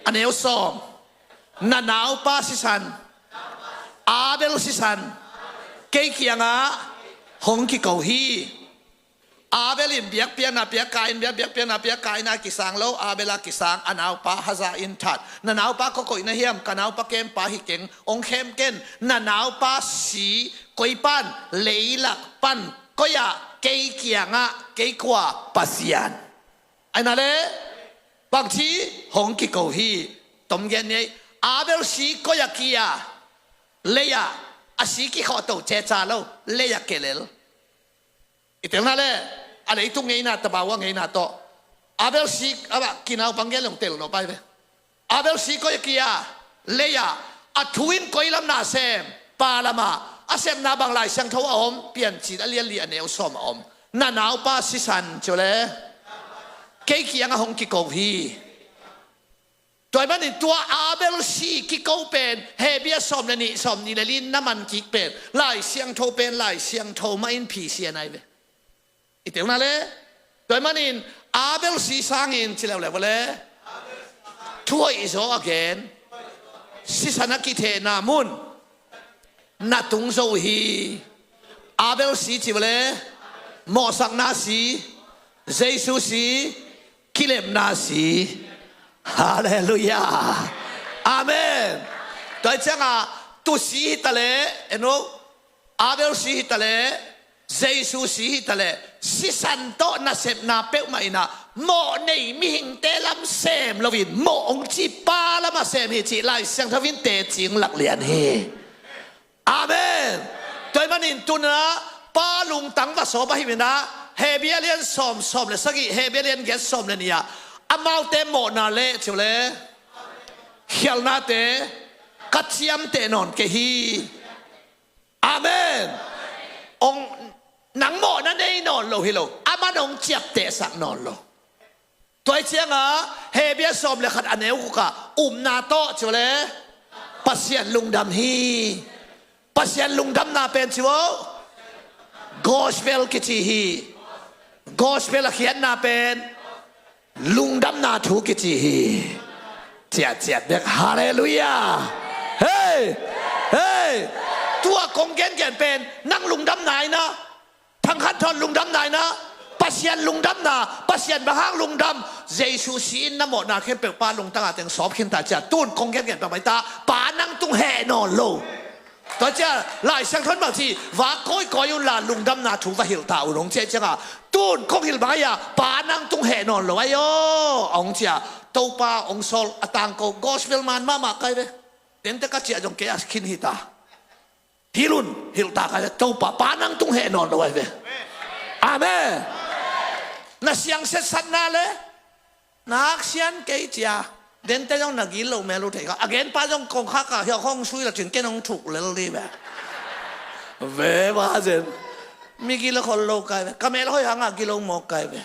a neu sawm. Na naupa sisan, Abel sisan kei kiangah hong kiko hi. Abel in biakpiakna pia, Kain biak, biakpiakna pia, Kain a kisang lo, Abel a kisang, a naupa haza in that. Na naupa kua koih na hiam? Ka naupa kempa hi keng, hong khem ken. Na naupa si koi pan, leilak pan koi ah? Kei kiangah. Kei kua? Pasian. Aina le bangci hong kiko hi. Tom gen ni ei. Abel si koi ah kia? Lei ah. A si kikhawhto ceca lo, lei ah kelel. I telna le a leitung ngeina, tabau a ngeina tawh Abel si a bah kinaupang gen leng tel no pai ve. Abel si koi a kia? Lei ah. A thu in koi lam na sem? Pa lamah. A sepna bang Lai Siangtho a om? Piancil a lian li a neu sawm a om. Na naupa sisan ci uh leh kei kiangah hong kiko hi. Tua ahih manin tua Abel si kiko pen Hebru sawm le nih, sawm nih le li na man kik pen Lai Siangtho pen Lai Siangtho mah in phisia nai ve. I tel na le. Tua ahih manin Abel si sangin ci leuleu le, thuhoih zaw a gen, sisan a kithehna mun na tung zo hi. Abel si ci le, mawhsakna si, Jesu si, kilemna si. Halleluiah. Amen. Tua hi ciangah tu si hi ta le, eno, Abel si hi ta le, Jesu si hi ta le, sisan tawh nasepna peuhmah inah mawh nei mihingte lam sem loin mawh hong ci Pa lamah sem hi cih Lai Siangtho in teci lak lian hi. Amen. Tua ahih manin tu-in ah Pa lungtang va sawm ahih manin ah Hebru lian sawm, sawm le sagih, Hebru lian giat, sawm le nih ah amaute mawhna le ci le, khialhnate ka ciamteh nawn kei hi. Amen. Ong, nang mawhna nei nawn lo hi lo, aman ong ciaptehsak nawn lo. Tua hi ciangah Hebru sawm le khat a neu guk ah upna tawh ci le, Pasian lungdam hi. Pasian lungdamna pen ci vo, gospel kici hi. Gospel a khiatna pen lungdamna thu kici hi. Ciatciat bek, halleluiah. Hei, hei. Tua kong gengen pen nang lungdamna inah, Thang Khan Thawn lungdamna inah, Pasian lungdamna, Pasian bang hang lungdam, Jesu si-in na mawhna khempeuh Pa lungtang a teng sawp khin ta cia, tun kong gengen bang mai ta, Pa nang tung heh nawn lo. Tua cia Lai Siangtho in bang ci, va kawikawi unla lungdamna thu va hilh ta un hong ci ahih ciangah, tun kong hilh bang ahi a, Pa nang tung heh nawn lo ahi aw, a hong cia. Topa hong sawl a tangko, gospel man mahmah kai ve. Dente ka ciah zong kei a khin hi ta. Hilh un, hilh ta kai ve, Topa, Pa nang tung heh nawn lo ahi ve. Amen. Na siang setsatna le na aksian kei cia, dente zong na gil lo mel uh thei kha. A genpa zong kongkhak ah hiah hong sui la cin ken hong thuk lel dih ve. Ve va zen. Mi gil a khol lo kai ve. Ka mel hoih hangah gil lo mawk kai ve.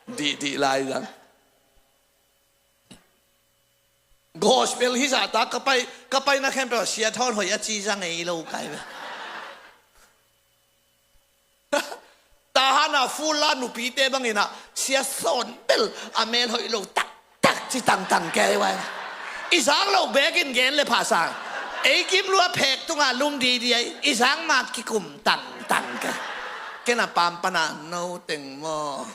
Dihdih lai zang. Gospel hi zahta ka pai, ka paina khempeuh ah Sia Thawn hoih a ci zang ei lo kai ve. Tahan a full la nupite bangin ah Sia Sawn bel a mel hoih lo taktak ci tangtang kei vai. I zak lo bekin gen le phasang. Ei kim lua phek tungah lum didi ai. I zak ma kikum tangtang kei. Ken a pam pana no teng maw.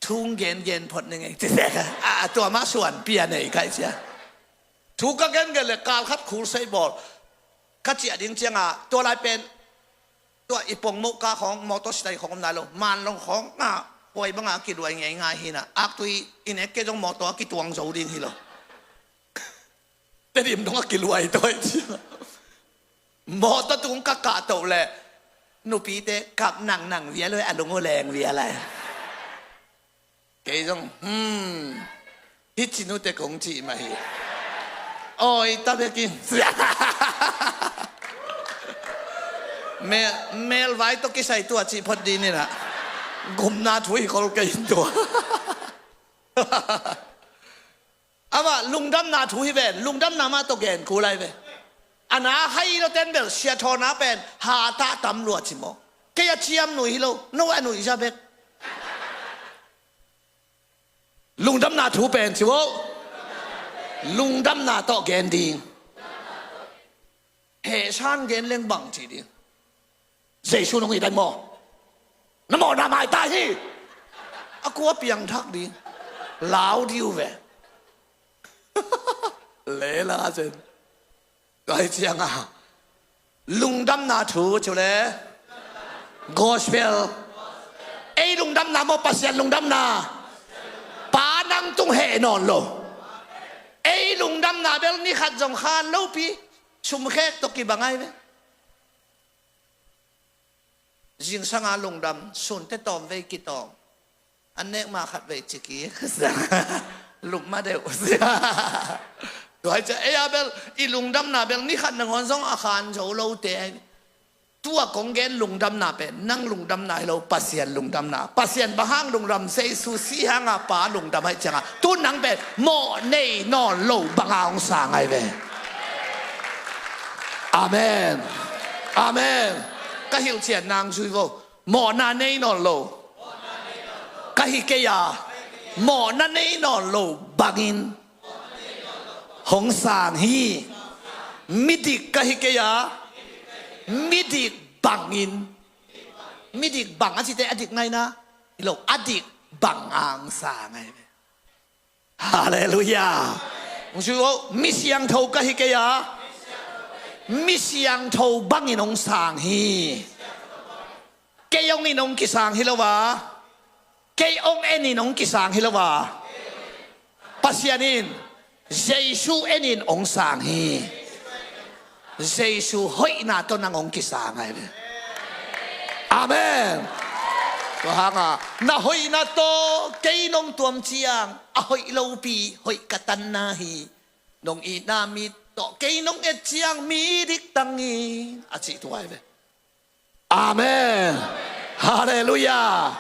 Thu gengen phot ning ei. Ci sek a, a, tua mah suan pia nei kai cia. Thu ka gengen le kal khat khul sei bawl ka ciah ding ciangah, tua lai pen tua i pongmoh ka khawng mawtaw sitai khawng om nai lo. Manlong khawng ah huai bangah a kiluai ngeingai hinah, aktui i nek kei zong mawtaw a kituang zo ding hi lo. Tedim dong a kiluai tawi cia. Mawtaw tung ka kahtoh le nupite kap nangnang vial uh, a lung uh leng vial ai. Kei zong hmm, hih ci nute kong cih mah hi. Awi ta bekin. Mel, melvai tawh kisai tua cih phot dih ninah gumna thu hi khol kei in tua. Amah lungdamna thu hi ven, lungdamna mah tawh gen kul lai ve. A na hai lo ten bel Sia Thawn a pen hatah tam lua ci maw. Kei a ciam nuih hi lo, no a nuih za bek. Lungdamna thu pen ci vo. Lungdamna tawh gen ding. Hehsan gen leng bang ci ding. Jesu nong hi dai maw? Na mawhna maitai hi. A kua piangthak ding. Lau diu ve. Lela zen. Tua hi cianga lungdamna thu ci le gospel. Ei lungdamna maw, Pasian lungdamna? Pa nang tung heh nawn lo. Ei lungdamna bel ni khat zong khan lopi. Sumkhek tawh kibang ai ve. Zingsanga lungdam, sunte tawmvei kitawm. An nek ma khat vei ciki. Lupma deuh. Tua hi cia ei a bel i lungdamna bel ni khat nangawn zong a khan zo lote ai. Tua kong gen lungdamna pen nang lungdamna hi lo, Pasian lungdamna. Pasian bang hang lungdam, Jesu si hanga Pa lungdam ahih cianga tu nang pen mawh nei nawn lo banga hong sang ahi ve. Amen. Amen. Ka hilhcian nang zui vo. Mawhna nei nawn lo ka hi kei a, mawhna nei nawn lo bangin hong sang hi. Midik ka hi kei a, midik bangin, midik bang a cite a dik ngaina hi lo, a dik bang a hong sang ahi ve. Halleluiah. Hong sui uh, mi siangtho ka hi kei a, mi siangtho bangin hong sang hi. Kei hong in hong kisang hi lo a, kei hong en in hong kisang hi lo a, Pasian in Jesu en in hong sang hi. Jesu hoihna tawh nang hong kisang ahi ve. Amen. Tua hanga na hoihna tawh kei nong tuam ciang a hoih lopi hoih ka tanna hi. Nong itna mi tawh kei nong et ciang mi dik tang in a cih tua ahi ve. Amen. Halleluiah.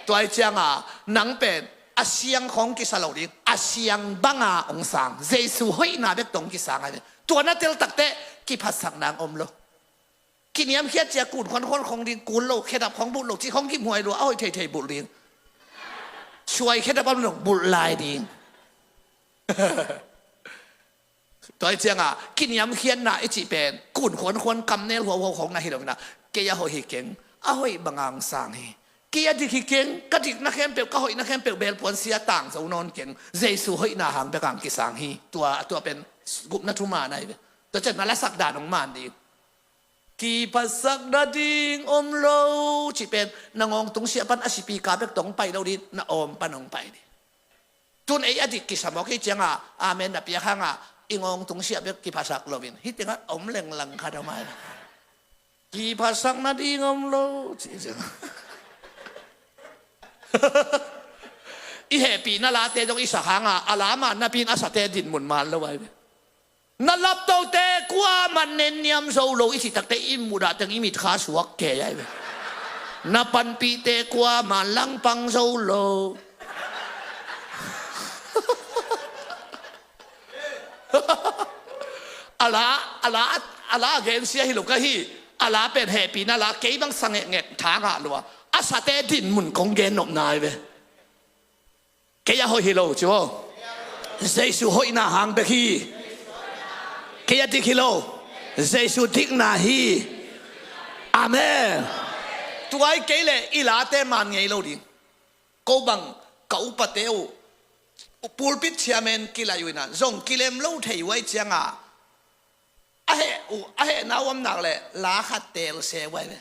Tua ahih cianga nang pen a siang khawng kisa lo ding, a siang banga hong sang, Jesu hoihna bek tawh hong kisang ahi ve. Tua na tel takteh kiphatsakna hong om lo. Kiniamkhiat cia kun khuankhuan khong ding, kun lo, khedap khong bulh lo, cih khong kiphuai lua, a hoih theithei bulh ding. Suai khedap am lo bulh lai ding. Tua ahih cianga kiniamkhiatna i cih pen kun khuankhuan kamnel huauhuau khong na hi lo ina, kei a hoih hi keng, a hoih banga hong sang hi. Kei a dik hi keng, ka dikna khempeuh, ka hoihna khempeuh belpuan sia tang zo nawn keng, Jesu hoihna hang bek hang kisang hi. Tua, tua pen gupna thuman ahi ve. Tua ciang na lasak dan hong man ding. Kiphatsakna ding om lo cih pen na ngawngtung siah pan a sipi ka bek tawh hong pai lo ding, na awm pan hong pai ding. Tun ei a dik kisa mawk hi cianga amen na piak hanga i ngawngtung siah bek kiphasak loin hih tengah om lenglang khat om ahi. Kiphatsakna ding om lo cih cianga i hehpihna late zong i sak hanga a la man napi in a sate dinmun man lo ahi ve. Na laptote kuaman nenniam zo lo i cih takte i mudah teng i mitkha suak kei ahi ve. Na panpihte kuaman langpang zo lo. A la, a la, a la a gensia hi lo ka hi. A la pen hehpihna la, kei bang sa ngekngek tha ngah lua. A sate dinmun kong gen nopna ahi ve. Kei a hoih hi lo ci maw? Jesu hoihna hang bek hi. Kei a dik hi lo. Jesu dikna hi. Amen. Tua hi kei leh i late man ngei lo ding. Ko bang ka upate uh pulpit chairman kilaih uh ina zong kilem lo thei uh ahih cianga a heh uh, a hehna uh om nak leh la khat teel se uh ahi ve.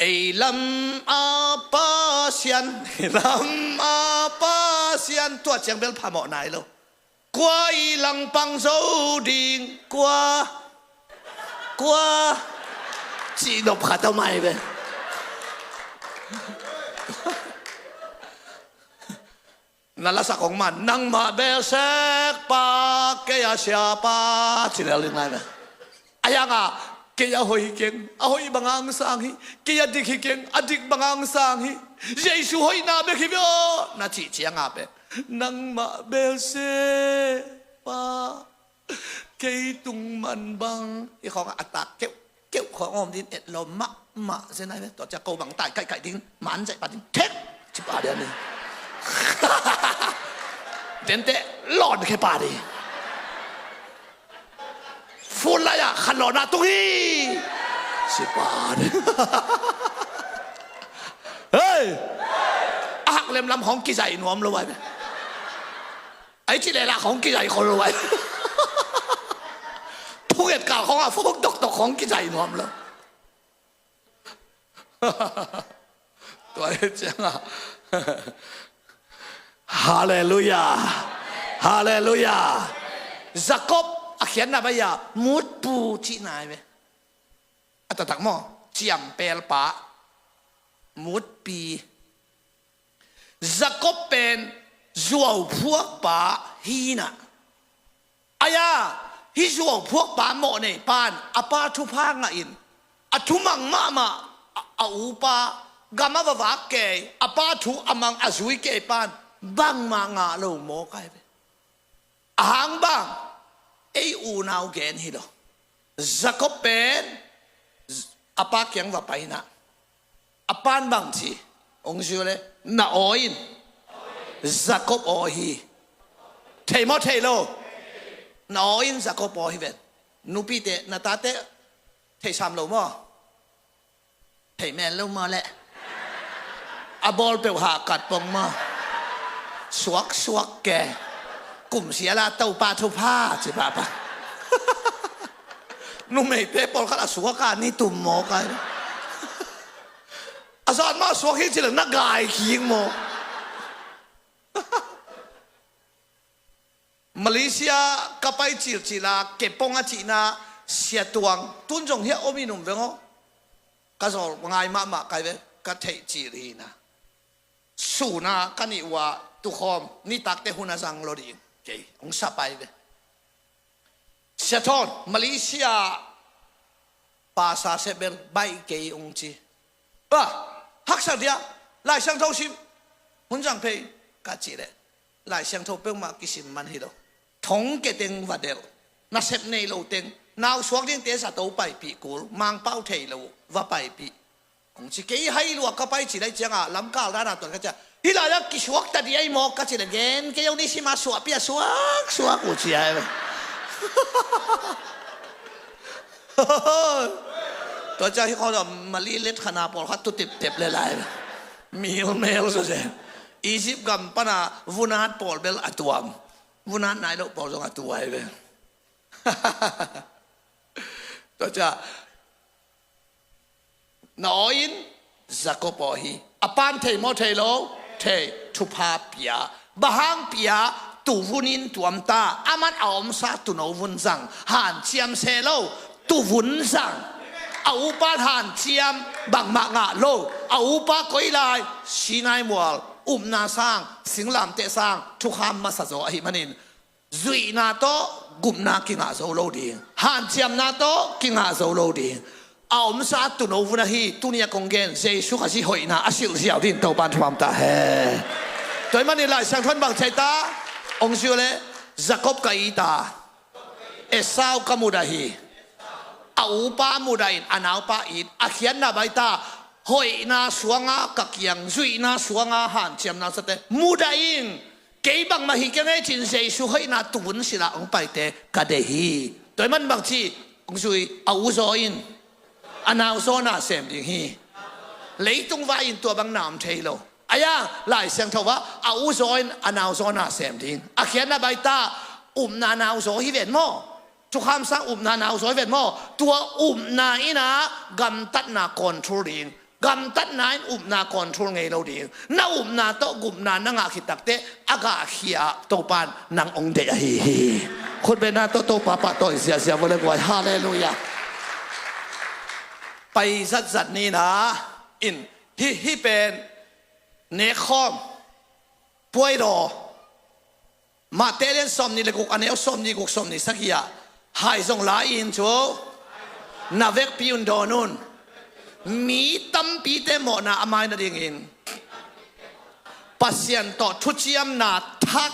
Ei lam a Pasian, ei lam a Pasian, tua ciang bel phamawh nai lo. Kua i langpang zo ding, kua, kua cih nop khat om ahi ve. Na lasak hong man, nangmah belsek pa, kei a siapa ci lel ding lai ve. A hianga kei a hoih hi keng, a hoih banga hong sang hi. Kei a dik hi keng, a dik banga hong sang hi. Jesu hoihna bek hi ve aw na cih cianga pen nangmah belsek pa. Kei tung man bang i khawng a tak keuh keuh khawng om din et lawm mahmah zen ai ve. Tua cia ko bang tai kaihkaih ding man zaih pa ding thek ci pa dia ni. Dente lawn khe pa di. Fun lai-ah khan lawnah tung hi ci pa di. Hei, a hak lemlam khawng kizai nuam lo ai ve. Ai ci lela khawng kizai khol lo ai. Thunget kal khawngah phone toktok khawng kizai nuam lo. Tua hi ciangah Halleluiah. Halleluiah. Jacob a khiatna baia mutpu cihna ai ve. A taktak maw? Ciampelpa, mutpi. Jacob pen zuauphuakpa hinah. Aia, hih zuauphuakpa mawhnei pan a pa thupha ngahin A thumang mahmah a, a upa gam a va vak kei, a pa thu a mang a zui kei pan bangmah ngah lo maw kai ve. Ahang bang, ei unau gen hi lo. Jacob pen a pa kiang va pai na, a pan bang ci, hong zui le, na aw in Jacob aw hi. Thei maw thei lo? Na aw in Jacob aw hi ven. Nupite, na tate thei sam lo maw? Thei men lo maw leh? A bawl peuh hah kat pong maw? Suak suak ke. Kum sia la Topa thupha ci pahpah. Numeite pawlkhat a suak a ni tum maw kai. A zat maw suak hi ci le na gai khing maw? Malaysia ka pai cilcil a, Kepong a cihna Sia Tuang, tun zong hiah om in um veng aw. Ka zawl ngai mahmah kai ve, ka theih cil hi na. Suna ka nih uh a tukhawm nitakte hun a zang lo ding kei hong sa pai ve. Sia Thawn, Malaysia pasa seh bel baih kei hong ci. Ba, haksa dia, Lai Siangtho sim, hun zang phei, ka cih leh Lai Siangtho peuhmah kisim man hi lo. Thongkia teng va delh, nasep nei lo teng, nau suak dingte zato paipih kul, Mangpau thei lo va paipih. Kong ci kei hai lua ka pai ci lai ciangah lamkal dana tuan ka cia, hih lai-ah kisuak ta dih ai maw ka ci le gen kei hong nisim a suahpih a suak suak uh ci ai. Tua ciang hih khaw mali let khana pawlkhat tu tiptep le lai. Mil mel suse. Egypt gam pana vunat pawl bel a tuam. Vunat nai loh pawl zong a tuai ve. Tua ciang na aw in Jacob aw hi. A pan thei maw thei lo? Thei. Thupha pia. Bang hang pia? Tuvunin tuamta. Aman a omsa tuuno vun zang. Hanciam se lo. Tuvun zang. A upan hanciam bangmah ngah lo. A upa koi lai? Sinai mual. Upna sang, singlamteh sang, thukham masa zaw ahih manin zuihna tawh gupna kingah zo lo ding, hanciamna tawh kingah zo lo ding. A omsa a tuuno vun ahi, tuni a kong gen Jesu Khazih hoihna a silh ziau ding Topan thuam ta hen. Tua ahih manin Lai Siangtho in bang ci ai ta? Hong zui le, Jacob ka it a, Esau ka mudah hi. A upa mudah in a naupa it, a khiatna bang hi ta? Hoihna suanga ka kiang, zuihna suanga hanciamna sate mudah in. Kei bangmah hi kei ngei cin Jesu hoihna tuvun sila hong paite ka deih hi. Tua ahih man bang ci, hong zui, a u zaw in a nau zaw na sem ding hi. Leitung vai in tua bang na om thei lo. Ahi hang Lai Siangtho ah a u zaw in a nau zaw na sem ding. A khiatna bang hi ta? Upna nau zaw hi ven maw? Thukham sang upna nau zaw hi ven maw? Tua upna in a gamtatna control ding. Gamtatna in upna control ngei lo ding. Na upna tawh gupna na ngah khit takteh a gahkhia ah Topan nang hong deih ahi hi. Khutbetna tawh Topa pahtawi ziahziah vo le guai. Halleluiah. Pai zatzat ni na in hih, hih pen nekkhawm puaidaw. Matthai lian sawmnih le guk, a neu sawmnih guk, sawmnih sagih ah, hai zong la in cu na vekpi un dawn un. Mi tampite mawhna a mai nadingin Pasian tawh thuciamna thak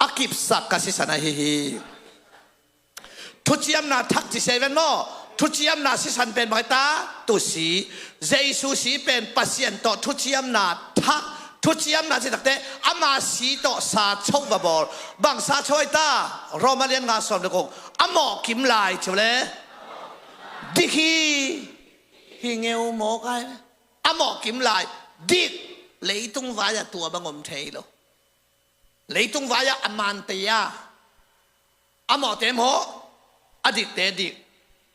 a kipsak ka sisan ahi hi. Thuciamna thak ci se ven maw? Thuciamna sisan pen bang hi ta? Tusi. Jesu si pen Pasian tawh thuciamna thak. Thuciamna ci takteh ama si tawh sa choh va bawl. Bang sa choh hi ta? Roma lian nga sawm le guk. A mawh kim lai ci le dik hi. Hi ngeu maw kai? A mawh kim lai dik. Leitung vai ah tua bang om thei lo. Leitung vai ah a mante a, a mawhte mawh, a dikte dik,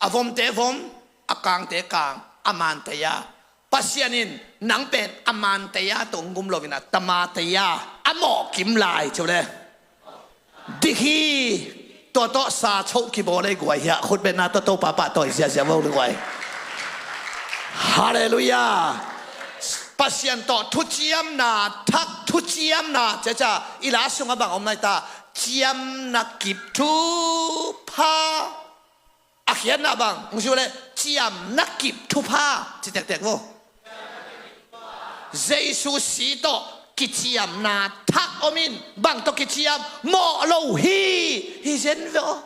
a vomte vom, a kangte kang, a mante a. Pasian in nang pen a mante a tawh hong gum loin a tamate a, a mawh kim lai ci le dik hi. Tua tawh sa choh kibawl ei guai hiah, khutbetna tawh Topa pahtawi ziahziah vo le guai. Halleluiah. Pasian tawh thuciamna thak, thuciamna, ceca i la sungah bang om nai ta? Ciamna kip thupha. Gupkhiatna bang, hong ci uh leh ciamna kip thupha ci tektek vo. Jesu si tawh kiciamna thak om in, bang tawh kiciam? Mawh lo hi, hi zen ve aw.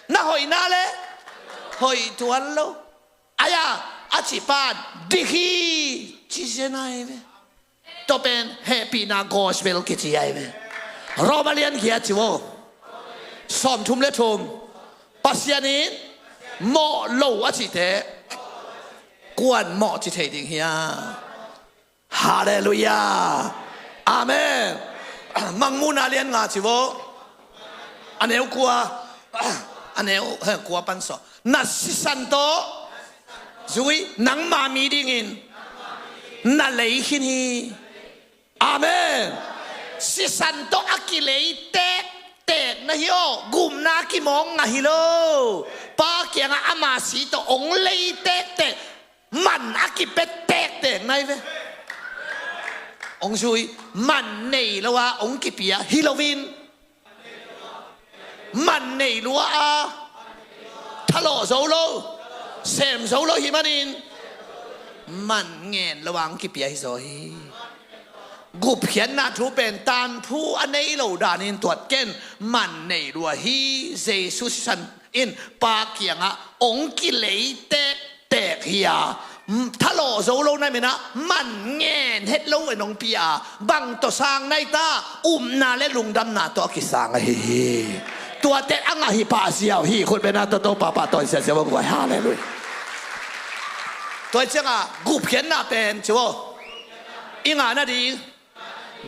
Na hoihna leh hoih tuan lo. Ai-a, a cih pan dik hi, ci zen ahi ve. Tua pen hehpihna gospel kici ahi ve. Roma lian giat ci vo. Sawmthum le thum. Pasian in mawh lo a cihte kuan mawh ci thei ding hiam? Halleluiah. Amen. Mangmuhna lian nga ci vo. A neu kua, a neu, he, kua pan sawm. Na sisan tawh zui, nangma mi dingin na lei khin hi. Amen. Sisan tawh a kilei tektek na hi aw, gupna kimawk ngah hi lo. Pa kiangah ama si tawh hong lei tektek, man a kipia tektek na hi ve. Hong zui, man nei lo a hong kipia hi loin, man nei lua a, thalawh zo lo, sem zo lo hi manin, man ngen lo a hong kipia hi zaw hi. Gupkhiatna thu pen tanphu a nei lo danin tuat ken, man nei lua hi. Jesu sisan in Pa kiangah hong kilei tek tek hi a, thalawh zo lo na hi manin, man ngen het lo in hong pia a, bang tawh sang na hi ta? Upna le lungdamna tawh a kisang ahi hi. Tuate a ngah hi pah ziau hi. Khut bengna tawh Topa pahtawi ziauziau hong guai. Halleluiah. Tua hi ciangah gupkhiatna pen ci aw, i ngah nading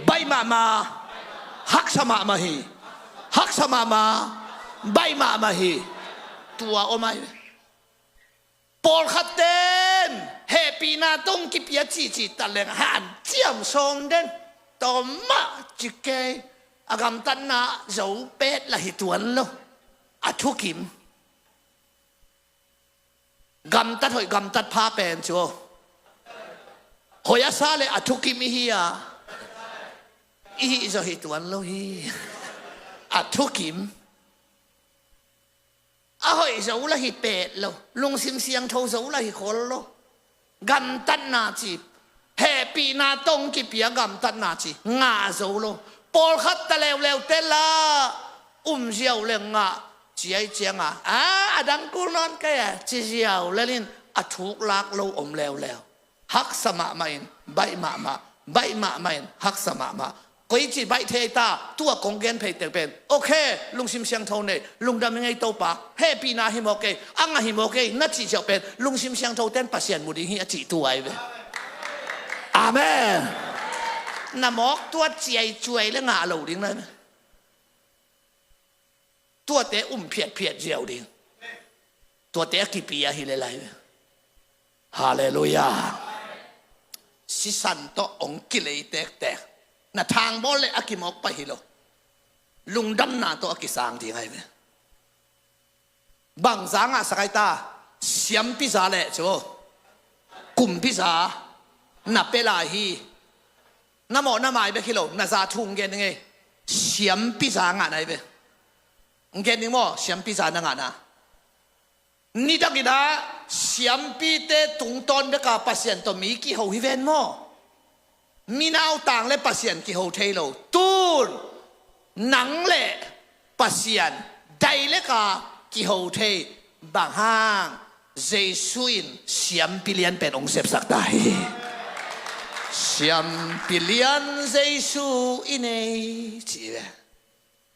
baih mahmah, haksa mahmah hi. Haksa mahmah, baih mahmah hi. Tua om ahi. Pawlkhatte in hehpihna tawh hong kipia cihcih ta leng hanciam sawm den. Tua mah ci kei, a gamtatna zo pet lah hi tuan lo. A thukim. Gamtat hoih gamtat pha pen cu hoih a sa le a thukim i hi a, i hih zaw hi tuan lo hi. A thukim. A hoih zo lah hi pet lo, lungsim siangtho zo lah hi khol lo. Gamtatna ci, hehpihna tawh hong kipia gamtatna ci ngah zo lo. Pawlkhat ta leuleu te lah um ziau le ngah ci ahi cianga, a, a dang kul nawn kei a ci ziau lel in a thuk lak lo om leuleu. Haksa mahmah in baih mahmah, baih mahmah in haksa mahmah. Koici baih thei ta? Tua kong gen phei teng pen, okay, lungsim siangtho nei, lungdam i ngei Topa, hehpihna hi maw kei, a ngah hi maw kei, na cih ziau pen lungsim siangtho ten Pasian mu ding hi a cih tua ahi ve. Amen. Na mawk tua ciaicuai le ngah lo ding na hi ve. Tuate um phiatphiat ziau ding. Tuate a kipia hi le lai ve. Halleluiah. Sisan tawh hong kilei tektek. Na thangbawl le a kimawk pai hi lo. Lungdamna tawh a kisang ding ahi ve. Bangza ngahsak ahi ta? Siampi za le cu kumpi za na pia lai hi. Na mawh na mai bek hi lo, na za thu hong gen ding ei. Siampi za ngah na hi ve. Hong gen ding maw, siampi za na ngahna? Nidang in ah siampite tungtawn beka Pasian tawh mi kiho hi ven maw? Mi nautang le Pasian kiho thei lo. Tun nang le Pasian direct a kiho thei. Bang hang? Jesu in siampi lian pen hong sepsak ta hi. Siampi lian Jesu i nei ci ve.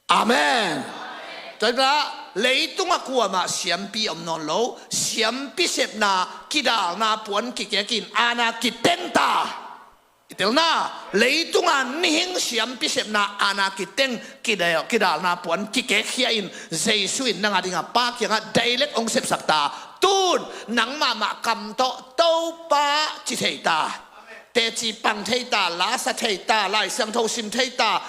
Amen. Tua hi pah, leitungah kuamah siampi om nawn lo. Siampi sepna kidalna puan kikek in aana kiteng ta. I telna, leitungah mihing siampi sepna aana kiteng, kidal, kidalna puan kikekkhia in Jesu in nang a dingah Pa kiangah direct hong sepsak ta. Tun nang mahmah kam tawh Topa ci thei ta. Teci pang thei ta, la sa thei ta, Lai Siangtho sim thei ta,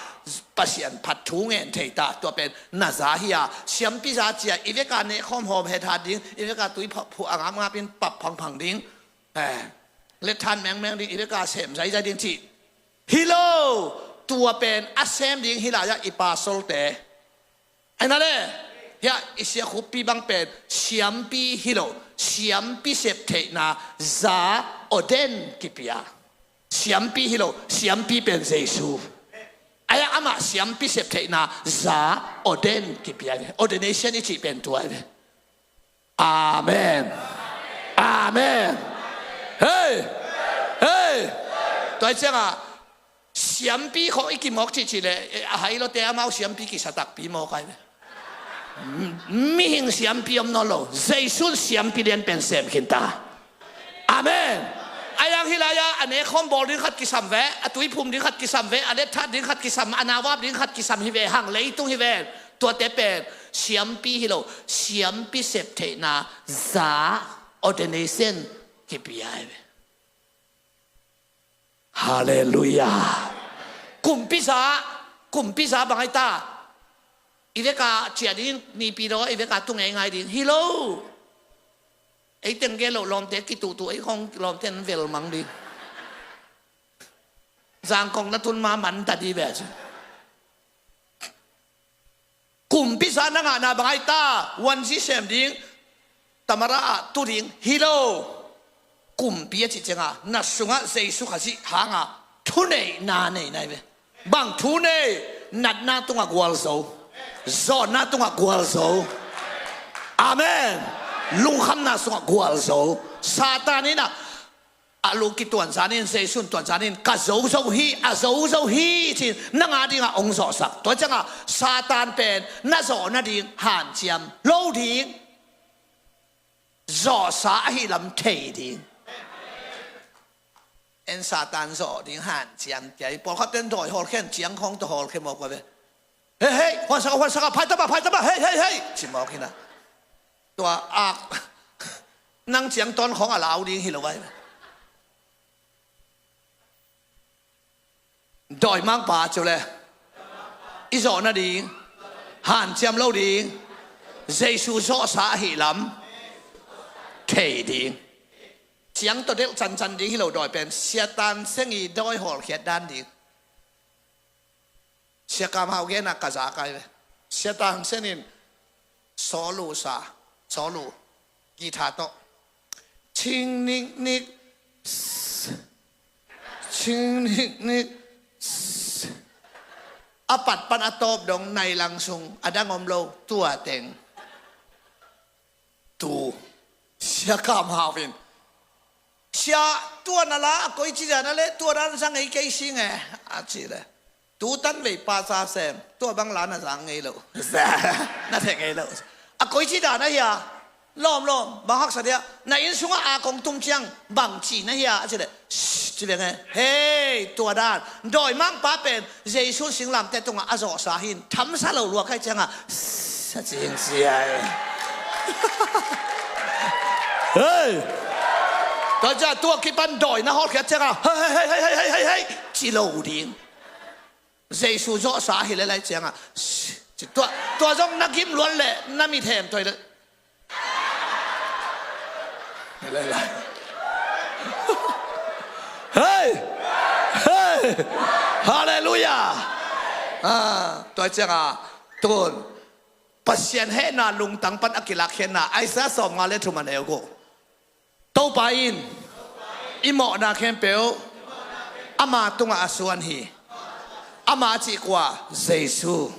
Pasian phat thu ngen thei ta. Tua pen na za hi a, siampi za cia i veka nehkhawm hawm hethat ding, i veka tui pha-, phuh a ngapngap in pap phangphang ding, eh, lethan mengmeng ding, i veka sem zaizai ding cih hi lo. Tua pen a sem ding hi lai-ah i pa solte. Aina le, Hiah i siakhuppi bang pen siampi hi lo, siampi septheihna za, ordain kipia. Siampi hi lo, siampi pen Jesu. Ahi hang amah siampi septheihna za, ordain kipia hi ve. Ordination i cih pen tua hi ve. Amen. Amen. Hei! Hei! Tua hi ciangah siampi khawng i kimawk cihcih leh, eh, a hai lote amau siampi kisa takpi mawk ahi ve. Mihing siampi om nawn lo. Jesu in siampi lian pen sem khin ta. Amen. Ahi hang hih lai-ah a nekkhawm bawl ding khat kisam ve, a tuiphum ding khat kisam ve, a letthat ding khat kisam, a nauvap ding khat kisam hi ve hang, leitung hi ve. Tuate pen siampi hi lo, siampi septheihna za, ordination kipia hi ve. Halleluiah. Kumpi za, kumpi za bang ahi ta? I vekah ciah ding, Nipi daw i vekah tu ngeingai ding hi lo. Ei teng gen loh lawmte kituhtuh, ei khawng lawmte an vel mang ding. Zangkong na tun ma man ta dih ve ci. Kumpi za na ngahna bang ahi ta? Wanzi sem ding, tamara ah tu ding hi lo. Kumpi a cih ciangah na sungah Jesu Khazih hanga thuneihna neihna hi ve. Bang thu nei? Natna tungah gualzo, zawnna tungah gualzo. Amen. Lungkhamna sungah gualzo. Satan in ah, a lu kituan zanin, Jesu in tuan zanin, ka zo zo hi, a zo zo hi ci-in nang a dingah hong zawhsak. Tua ciangah Satan pen na zawh nading hanciam lo ding, zawhsa ahi lam thei ding. En Satan zawh ding hanciam tia hi. Pawlkhat ten dawi hawlkhia in ciang khawng tawh hawlkhia mawk uh ve. Hei, hei, huansak a, huansak a, phaitama, phaitama, hei, hei, hei, ci mawk hi na. Tua ak nang ciang tawn khawng a lau ding hi lo vai. Dawimangpa cu le i zawh nading hanciam lo ding, Jesu zawhsa ahi lam thei ding. Ciang tawh delh cancan ding hi lo dawi pen, Sia Tan Seng i dawi hawlkhiat dan ding. Sia Kam Hau genah ka za kai ve. Sia Tang Sen in solo sa, solo guitar tawh, ching nik nik, ching nik nik, a pat pan a tawp dong nai lang sung a dang om lo, tua teng. Tu Sia Kam Hau in, "Sia, tua na la a koici dan a le tua dan zang ei kei sing e," a ci le, "Tu tan vei pa sa sem, tua bang la na zang ngei lo, na theh ngei lo. A koici dan a hia? Lawm lawm, bang haksa dia, na inn sungah a kong tum ciang bang ci na hia?" a ci le, "Shh, ci veng e, hei, tua dan, dawimangpa pen Jesu singlamteh tungah a zawhsa hi in, thamsa lo lua kai ciangah, shh, a ci hing sia e." Hei! Tua ciah tua kipan dawi na hawlkhiat ciangah, "Hei, hei, hei, ci lo ding. Jesu zawhsa ahi le lai," ciangah, shh, ci, tua, tua zong na gim luat le na mit hem toi le. Hei! Hei! Halleluiah! Ah, tua ciangah tun Pasian hehna lungtang pan a kilakkhiatna, Isaiah sawmnga le thum a neu guk. Topa in i mawhna khempeuh ama tungah a suan hi. Ama cih kua? Jesu.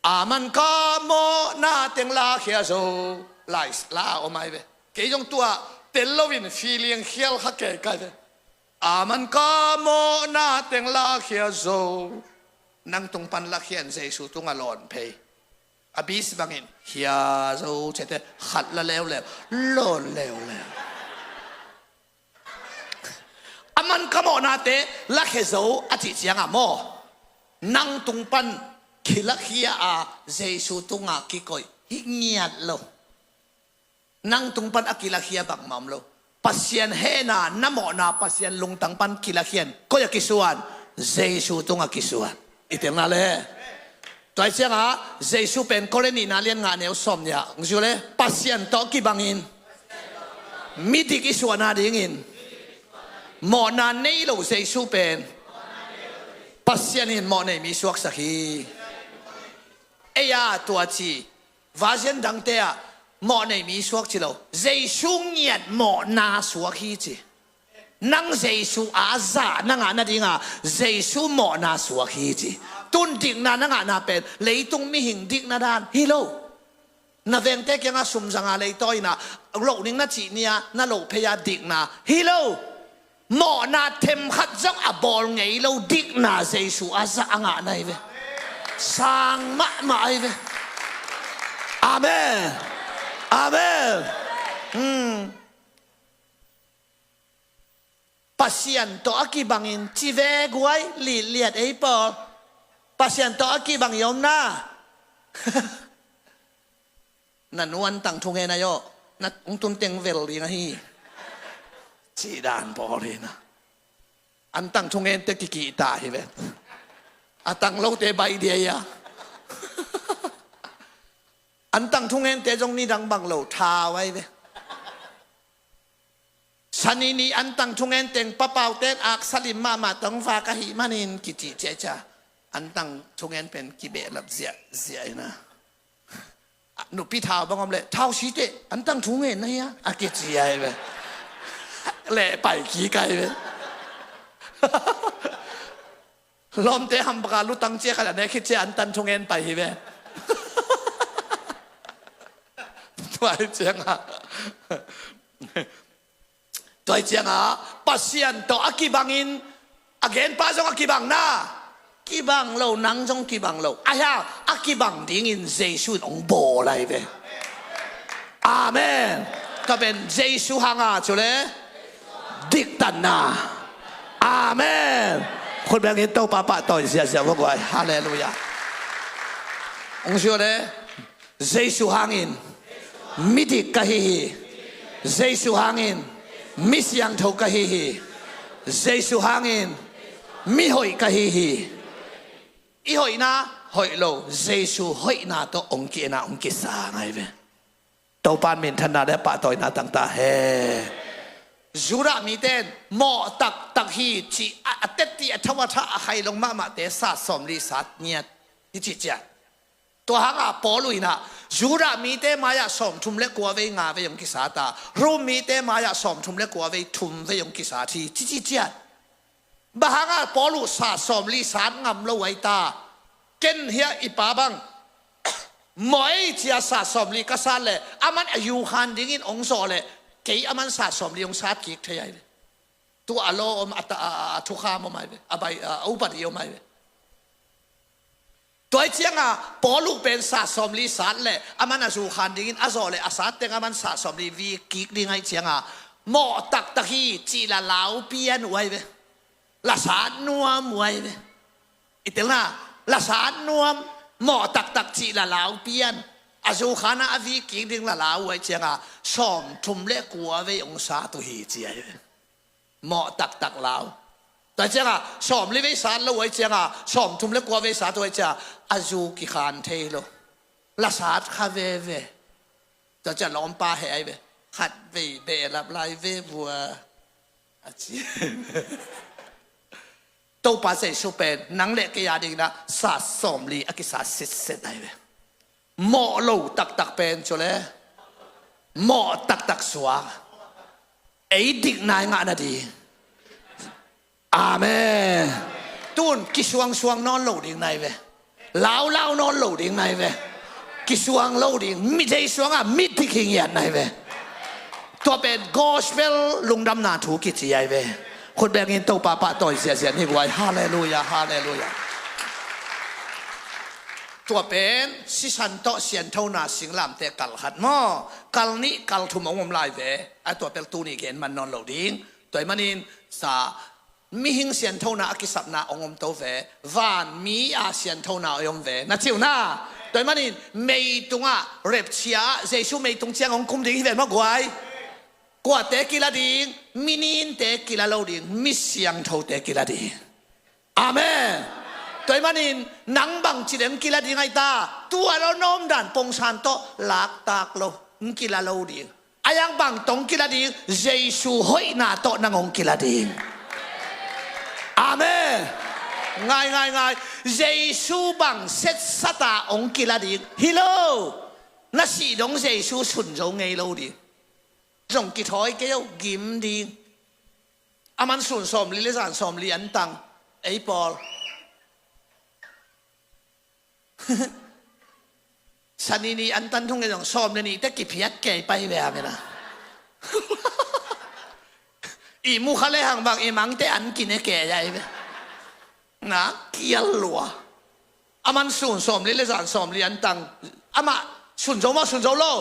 Aman ka mawhna teng lakhia zo. Lai la a om ai ve. Kei zong tua tel loin feeling khial kha kei kai ve. Aman ka mawhna teng lakhia zo. Nang tung pan lakhia in Jesu tungah lawn phei. A bis bangin khia zo cihte khat la leuleu, lawn leuleu. Aman ka mawhnate lakhia zo a cih ciangah maw, nang tung pan kilakhia a Jesu tungah kikoih hi ngiat lo. Nang tung pan a kilakhia bangmah om lo. Pasian hehna, na mawhna Pasian lungtang pan kilakhia in koi a kisuan? Jesu tungah kisuan. I telna le. Tua hi ciangah Jesu pen Korin nihna lian nga neu sawmnih ah hong zui le, Pasian tawh kibangin midik i suahna dingin mawhna nei lo Jesu pen Pasian in mawhnei mi suaksak hi. Ei a tua ci Version dangte ah mawh nei mi suak ci lo. Jesu ngiat mawhna suak hi ci. Nang Jesu a zah na ngah nadinga Jesu mawhna suak hi ci. Tun dikna na ngahna pen leitung mihing dikna dan hi lo. Na vengte kiangah sum zanga leitawi inah lohning na cih ni-a na loh phei-a dikna hi lo. Mawhna themkhat zong a bawl ngei lo dikna Jesu a zah a ngah na hi ve. Sang mahmah ahi ve. Amen. Amen. Hmm. Pasian tawh a kibangin ci ve guai, litliat ei pawl. Pasian tawh a kibang i omna. Na nu antang thungen ahi aw. Na ung tun teng vel ding ahi. Cih dan pawl hi na. Antang thungen te kikihta hi ve. A tang lote baih dia ia. Antang thungen te zong nidang bang lo thau ahi ve. Sani ni antang thungen teng papauten aksa lim mahmah tong vak ahih manin kicih ciacia. Antang thungen pen kibehlap ziahziah ina. Nupi thau bang om leh thau site antang thungen na hia a kici ahi ve. Leh pai kik ahi ve. Lawmte hambaka lutang cia khat a nek khit cia antang thungen pai hi ve. Tuai cianga. Tuai cianga Pasian tawh a kibangin a genpa zong a kibang na. Kibang lo, nang zong kibang lo. Ahi hang a kibang dingin Jesu in hong bawl ahi ve. Amen. Tua pen Jesu hanga cule diktanna. Amen. Khut bengin Topa pahtawi ziazia vua guai. Halleluiah. Hong zia le. Jesu hangin midik ka hi hi. Jesu hangin mi siangtho ka hi hi. Jesu hangin mihoih ka hi hi. I hoihna hoih lo Jesu hoihna tawh hong ki-en a hong kisang ahi ve. Topa in minthanna le pahtawina tangta he. Judah mite in mawh taktak hi cih a, a tetti a tho a tha a khailong mahmahte sat sawmli sat ngiat hi cih ciah. Tua hanga Paul uh inah Judah mite mai-ah sawmthum le kua vei nga vei hong kisat a, Rom mite mai-ah sawmthum le kua vei thum vei hong kisat hi ci ci ciat. Bang hanga Paul uh sat sawmli sat ngam lo ahi ta? Ken hiah i pa bang mawh ei cia sat sawmli ka sat leh aman a yukhan dingin hong zawh leh kei aman sat sawmli hong sat kik thei ahi ve. Tua a law om a, a, a, a thukham om ahi ve. A bai a, a upadi om ahi ve. Tua hi cianga Paul uh pen sat sawmli sat leh aman a zukhan dingin a zawh leh a sat teng aman sat sawmli vik kik ding ahi cianga mawh taktak hi cih la lau pian uh ahi ve. La sat nuam uh ahi ve. I telna la sat nuam mawh taktak cih la lau pian a zukhan ah a vik kik ding la lau uh ahi cianga sawmthum le kua vei hong sat uh hi ci ahi ve. Mawh taktak lau. Tua cianga sawmli vei sat lo uh ahi cianga sawmthum le kua vei sat uh ahi cianga a zu kikhan thei lo. La sat kha veve. Tua cia lawmpa he ahi ve. Khat vei behlap lai ve vua a ci. Topa Jesu pen nang le kei a dingin ah sat sawmli a kisat sitset ahi ve. Mawh lo taktak pen cu le mawh taktak suak ei dikna i ngah nading. Amen. Tun kisuangsuang nawn lo ding nai ve. Laulau nawn lo ding nai ve. Kisuang lo ding mi deisuangah mi dik hi ngiat nai ve. Tua pen gospel lungdamna thu kici ai ve. Khut bengin Topa pahtawi ziazia ni guai. Halleluia, halleluia. Tua pen sisan tawh sianthona singlamteh kal khat maw, kal nih kal thum hong om lai ve. A tua pel tuni gen man nawn lo ding. Tua hi manin sa mihing sianthona a kisapna hong om to ve. Van mi a sianthona hong om ve na ciu na. Tua hi manin meitungah repchia Jesu meitung ciang hong kum ding hi ven maw guai. Kuate kila ding, mi ninte kila lo ding, mi siangthote kila ding. Amen. Tua hi manin nang bang ci deng kila ding ai ta, tua lo nawm dan pongsan tawh laktak lo, ng kila lo ding. A yang bang tong kila ding, Jesu hoihna tawh nang hong kila ding. Amen. Ngai, ngai, ngai. Jesu bang setsata hong kila ding hi lo. Na sih dong Jesu sun zo ngei lo ding. Zong kithawi kei o, gim ding. Aman sun sawmli le zan sawmli an tang. Ei pawl. Sanini an tan thung e zong sawm le nih te kiphiat kei pai ve a mena. I mukha le hang bang i mangte an kine kei a i ve. Na kial lua. Aman sun sawmli le zan sawmli an tang. Amah sun zo maw, sun zo lo?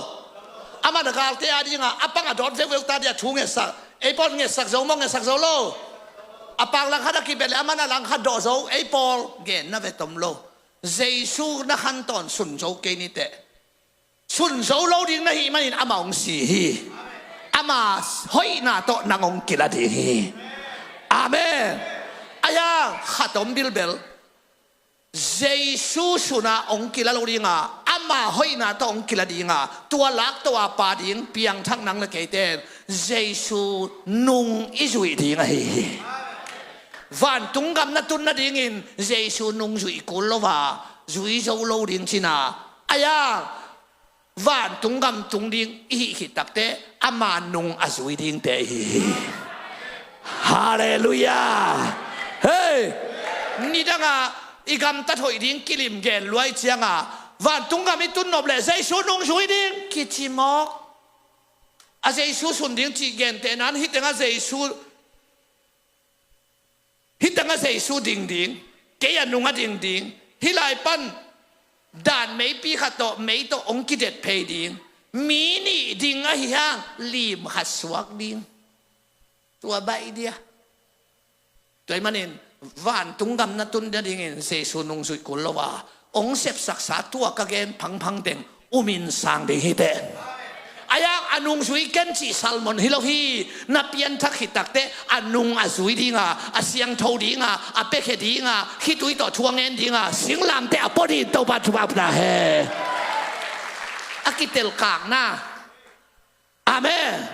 Amah na galte a dinga a pang a dawt veuveu ta dia thu ngetsak. Ei pawl ngetsak zo maw, ngetsak zo lo? A pang langkhat a kibet le aman a langkhat dawh zo. Ei pawl genna ve tom lo. Jesu na khantawn sun zo kei niteh. Sun zo lo ding na hih manin amah hong si hi. Ama hoihna tawh nang hong kila ding hi. Amen. Ayang khat om bilbel. Jesu suna hong kila lo dinga, ama hoihna tawh hong kila dinga, tua lak tawh a pa ding piangthak nang le keiten Jesu nung i zuih ding ahi hi. Vantung gam na tun nadingin Jesu nung zuih kul lo a, zui zo lo ding cina. Ayang vantung gam tung ding i hih khit takte ama nung a zui dingte i hi hi. Halleluiah. Hei, nidanga i gamtat hoih ding kilim gen luai cianga vantung gam i tun nop le Jesu nung zui ding kici mawk. A Jesu sun ding cih gentehnan hih tengah Jesu Hih tengah Jesu ding ding, kei a nung a ding ding. Hih lai pan dan meipi khat tawh mei tawh hong kidet phei ding. Mi nih ding ahi hang lim khat suak ding. Tua baih dia. Tua ahih manin vantung gam na tun nadingin Jesu nung zuih kul lo a, hong sepsaksa tua ka gen phangphang teng umin sang ding hi teh. Ayang a nung zui ken cih salmon hi lo hi. Na pianthak khit takte a nung a zui dinga, a siangtho dinga, a piakhia dinga, khitui tawh thu a ngen dinga singlamteh a pua ding Topa thupha pia ta hen. A kitelkakna. Amen.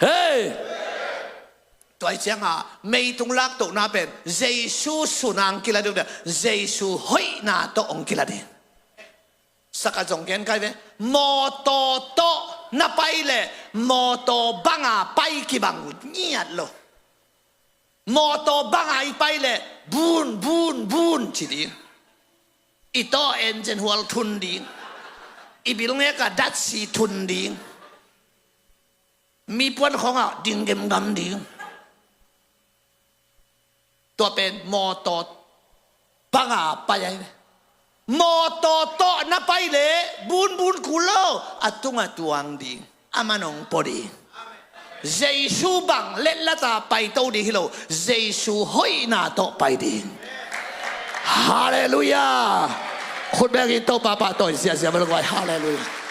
Hei. Tua hi cianga meitung laktohna pen Jesu suna hong kila ding uh, Jesu hoihna tawh hong kila ding. Saka zong gen kai ve. Mawtaw tawh na pai le mawtaw banga pai kibang ngiat lo. Mawtaw banga i pai le bun bun bun ci ding. I taw engine hual thun ding. I bil ngeka datsi thun ding. Mi puan khawngah ding gemgam ding. Tua pen mawtaw banga pai ahi ve. Mawtaw tawh na pai le bunbun kul lo, a tungah tuang ding, a man hong pua ding. Jesu bang letlata paito ding hi lo, Jesu hoihna tawh pai ding. Halleluiah. Khut bengin Topa pahtawi ziahziah bel guai. Halleluiah.